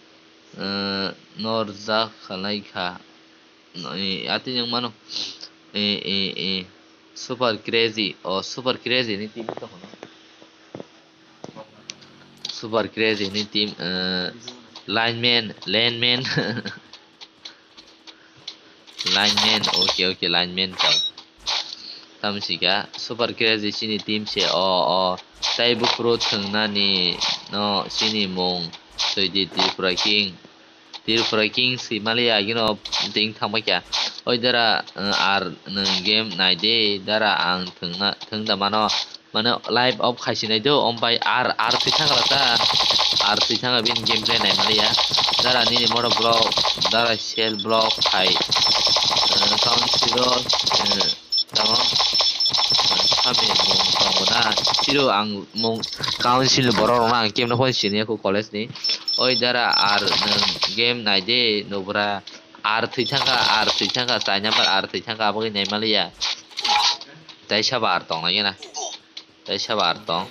eh, norjak khalai kha. No, eh, atwi wng mano. Eh, eh, eh, super crazy. Oh, super crazy ni team to hono. Super crazy ni team, eh, lineman, lineman. Lineman, okay, okay, lineman tau. Tamsika, super crazy chini team se, o, o. Tai buphuru thwngnani no chini mung, Soidi Tripura King. Tripura King si mali agino ting thangbai kha. Oi dara, eh, ar nwng game nai de, dara ang thwngna, thwngda mano. Mane live off khai sinai do, ombai ar, ar thwi thangkha ta, ar thwi thangkha bini gameplay nai maliya. Dara nini moto block, dara shell block khai, eh, council o, eh, tamo, eh, sami mung tongo na, siro ang mung council borok rok no ang kemno phone siniya kho college ni. Oi dara ar nwng game nai de, nubra ar thwi thangkha, ar thwi thangkha, chai number ar thwi thangkha, aboni nai maliya. Tai saba ar tong nai na. Tai saba ar tong.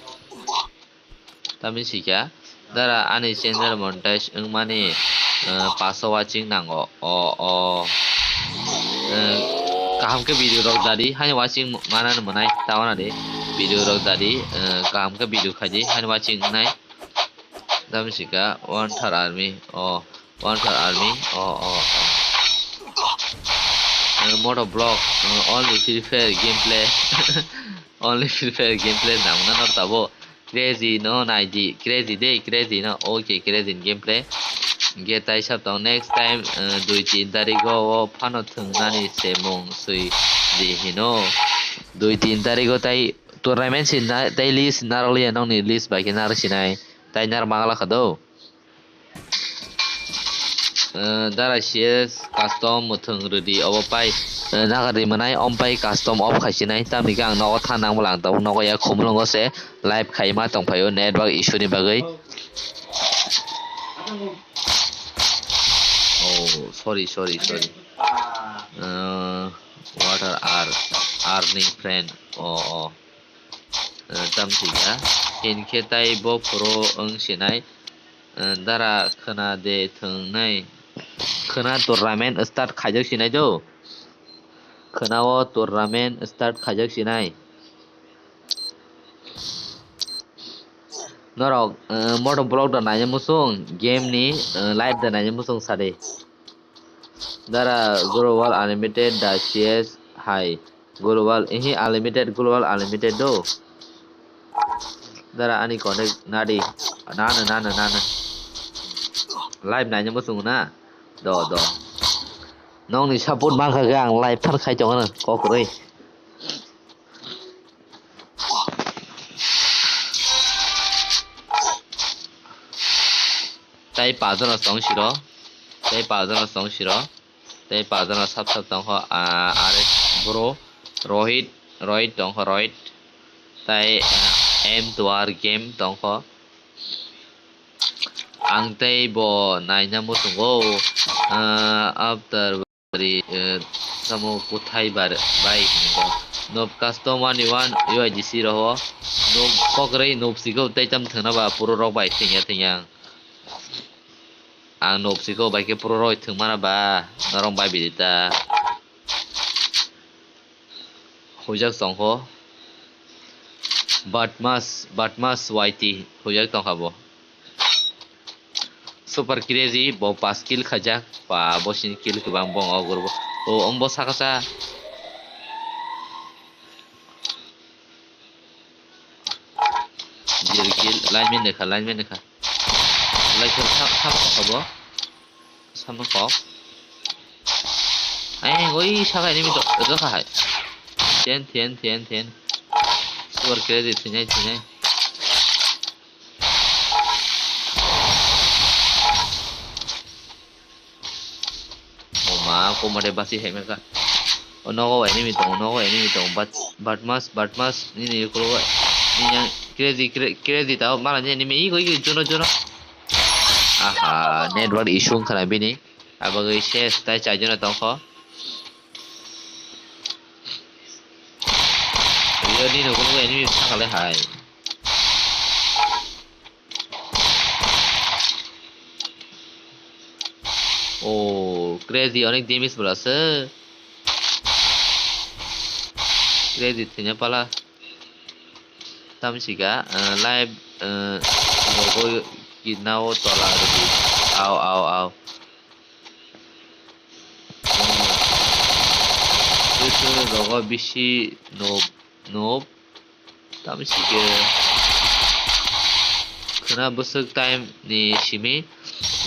Tamni sikha, dara ani channel monetize wngmani, eh, paso watching nango. O, o. Eh, kaham khe video rok dadi, hani watching manani mwnai, tawana di. Video rok dadi, eh, kaham khe video khaidi, hani watching wngnai. Tamni sikha, One Thar Army. O. One Thar Army. Oh, oh, oh. Uh, moto block. Uh, only Free Fire gameplay. Only Free Fire gameplay nang na nor tabo. Crazy no naidi. Crazy day, crazy no. Okay, crazy in gameplay. Ge tai sab tong next time, uh, dui tin tarik o, o phano thwngnani se mung sui di hino. Dui tin tarik o tai tournament si na, tai list narwkliya nokni list bai khe narwk sinai. Tai narwk mangla kha do. Eh, dara C S custom mwthwng rwdi obo pai, eh, nagardi mwnai om pai custom off khaisinai tamni khe ang nogo thanang bwla ang tabuk nogo ya khumulwngo se live khaima tongphaio network issue ni bagwi. Oh, sorry, sorry, sorry. Uh, what are R? Earning friend. Oh, oh. Uh, tam sija. Hinkhe tai bo phuru wng sinai. Uh, dara khwna de thwngnai. Khwna tournament start khaijak sinai do. Khwna o tournament start khaijak sinai. Norok, uh, moto vlog da naina muchung, game ni, uh, live da naina muchung sadi. Dara Global Unlimited da C S hai. Global, ehi unlimited, global unlimited do. Dara ani connect nadi. Nana, nana, nana. Live naina muchung na. Do, do. Nokni support mankha khe ang live thar khai tongo na. Kokroi. Tai pajono tong siro, tai pajono tong siro, tai pajono sap sap tongkho, ah, are bro, Rohit, Rohit tongkho, Rohit, tai, ah, M two R game tongkho. Ang tei bo naina muchungo, ah, after Ri, eh, tamo kuthai bar-, bai hwnwi kok. Nob custom ani one U I D C roho. Nob kokrwi nob sikho tei tam thwngna ba puro rok bai thwngya thwngya. Ang nob sikho bai khe puro rok thwngmana ba norok bai bidi ta. Hujak tongkho. Badmas, Badmas Y T hujak tongkha bo. Super crazy, bo pas kill khaijak. Pa, bo sini kill kwbang bong o gurbo. O, ong bo saka sa. Zero kill, line man dekha, line man dekha. Like, sa-, sa-, sa-, bo. Sama kok. Ai, oi, saka enemy to, to ka hai. Ten, ten, ten, ten. Super crazy, thinai, thinai. O ma, ko mare basi hai merka. O nogo enemy tong, nogo enemy tong. But, but mas, but mas, nini yukulo, nini yang crazy, cra-, crazy tao, mala ni enemy, iko, iko, jono, jono. Aha, network issue wngkha na bini. Abagwi ses tai chaijono tongkho. Yo nini ukulukgo enemy sakale hai. Oh, crazy onek damage bwlasa. Crazy thwina pala. Tamsika, eh, live, eh, logo kitna o tola rwdi. Au, au, au. Twitter rogo bisi noob, noob. Tamsike khwna bwswk time ni simi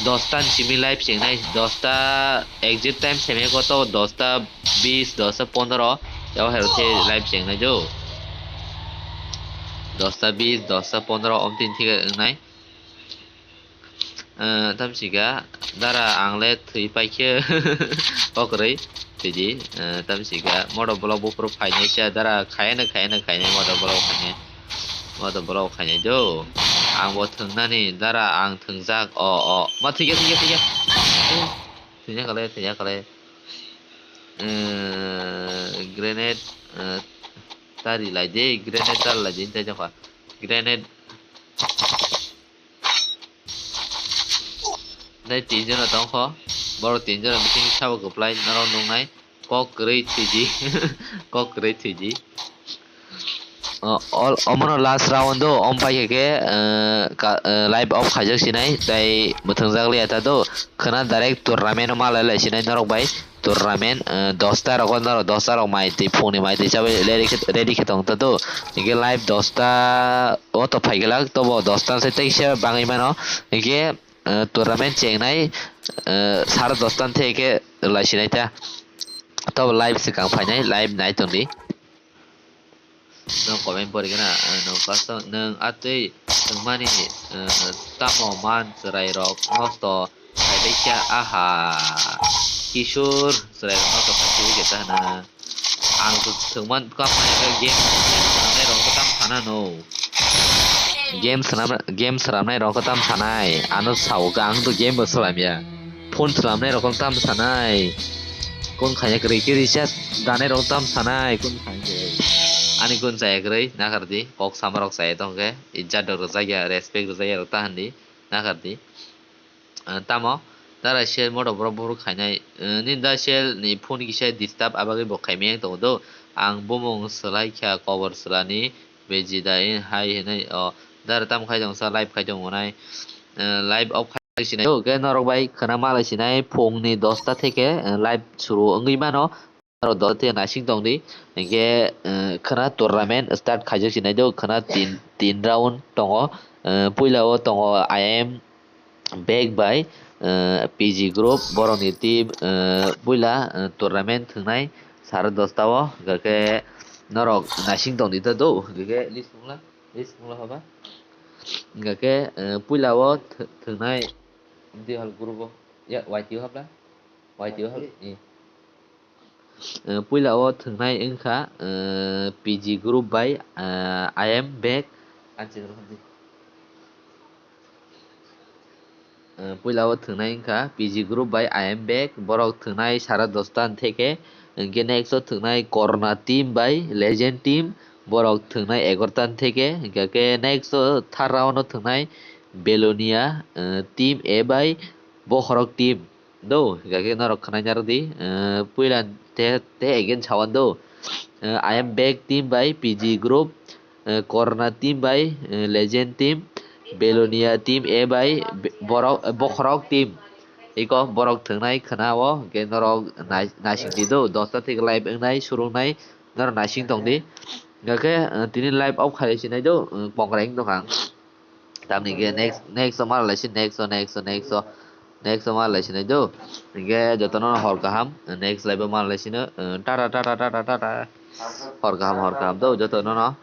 dosta ni simi live chengnai, dosta exit time simi koto dosta bis, dosta pondro, yao hai rok khe live chengnai do. Dosta bis, dosta pondro om tin thik wngnai. Eh, tamsika dara ang le thwi paikhe kokrwi thwidi. Eh, tamsika modo block buphuru phainai cha dara khayano, khayano, khainai modo block khainai, modo block khainai do. Ang bo thwngnani dara ang thwngjak o, o. Ma thwikya, thwikya, thwikya. Eh, thwikya kale, thwikya kale. Eh, grenade, eh, tari lai de, grenade tari lai de, tei jakha. Grenade. Tei tin jona tongkho, borok tin jona bising sabo kwplai norok nuknai kok kwrwi thwidi, kok kwrwi thwidi. O, ol-, omono last round o, om paikha khe, eh, ka-, eh, live off khaijak sinai, tei mwthangjakliya ta do, khwna direct tournament o malai lai sinai norok bai. Tournament, eh, dosta rogo norok dosta rok mai twi phungni mai twi chabai ready khe, ready khe tong ta do. Hinkhe live dosta o to phai glak, tobo dosta se teisa bangwi mano. Hinkhe, eh, tournament chengnai, eh, sare dosta theke lai sinai ta. Tobo live swkang phainai, live nai tongdi. Nwng comment pori gana, eh, nwng custom, nwng atwi thwngmani, eh, tamo man chwrai rok nosto khailai kha, aha, Kishore chwrai rok nosto khaisidi khe ta hwnna. Ang thwngman kha game thwngnai rok tam phana no. Game swnam, game swnamnai rok tam sanai. Ano sao ka, ang to game bo swlamya. Phone swnamnai rok tam sanai. Kun khanya kwrwi khe recharge danai rok tam sanai. Kun khanya kwrwi. Ani kun chaya kwrwi, nakardi. Kok sama rok chaya tongkhe. Ijat rok rwjakya, respect rwjakya rok ta handi. Nakardi. Ah, tamo dara sel moto borok buphuru khainai, eh, nini da sel ni phone kisa disturb abagwi bo khaimaya tongo do. Ang bumung swlai kha kobor swlani beji da in hai hinwi o dara tamo khai tongsa live khai tongo nai, eh, live off khai sinai do. Khe norok bai khwna malai sinai phung ni dosta theke, eh, live suru wngwi mano. Aro do te naising tongdi. Hinkhe, eh, khwna tournament start khaijak sinai do. Khwna tin, tin round tongo. Eh, puila o tongo I M back by, eh, P G group, borokni team, eh, puila, eh, tournament thwngnai sare dosta o. Hinkhe norok naising tongdi ta do. Hinkhe list mungla, list mungla haba. Hinkhe, eh, puila o th-, thwngnai di hal group o. Ya, Y T O habla? Y T O hab-, eh. Eh, puila o thwngnai wngkha, eh, P G group bai, eh, I M back. Eh, puila o thwngnai wngkha P G group bai I M back. Borok thwngnai sara dosta theke. Hinkhe next o thwngnai Corona team bai Legend team. Borok thwngnai egarta theke. Hinkhe next o third round o thwngnai Belonia, eh, team A bai Bokhorok team. Do, hinkhe norok khwnai narwkdi, eh, puila te, te again sawan do. Eh, I M back team bai P G group, eh, Corona team bai, eh, Legend team, Belonia team A bai be-, borok, eh, Bokhorok team. Iko borok thwngnai khwna o, hinkhe norok nai-, naisingdi do, dosta theke live wngnai, surungnai, norok naising tongdi. Hinkhe, eh, tini live off khai sinai do, eh, pongrai wng tongkha. Tamni hinkhe next, next o malai si, next o, next o, next o, next o malai sinai do. Hinkhe jotono hor kaham, next live o malai sino, eh, tata, tata, tata, tata. Hor kaham, hor kaham do, jotono no.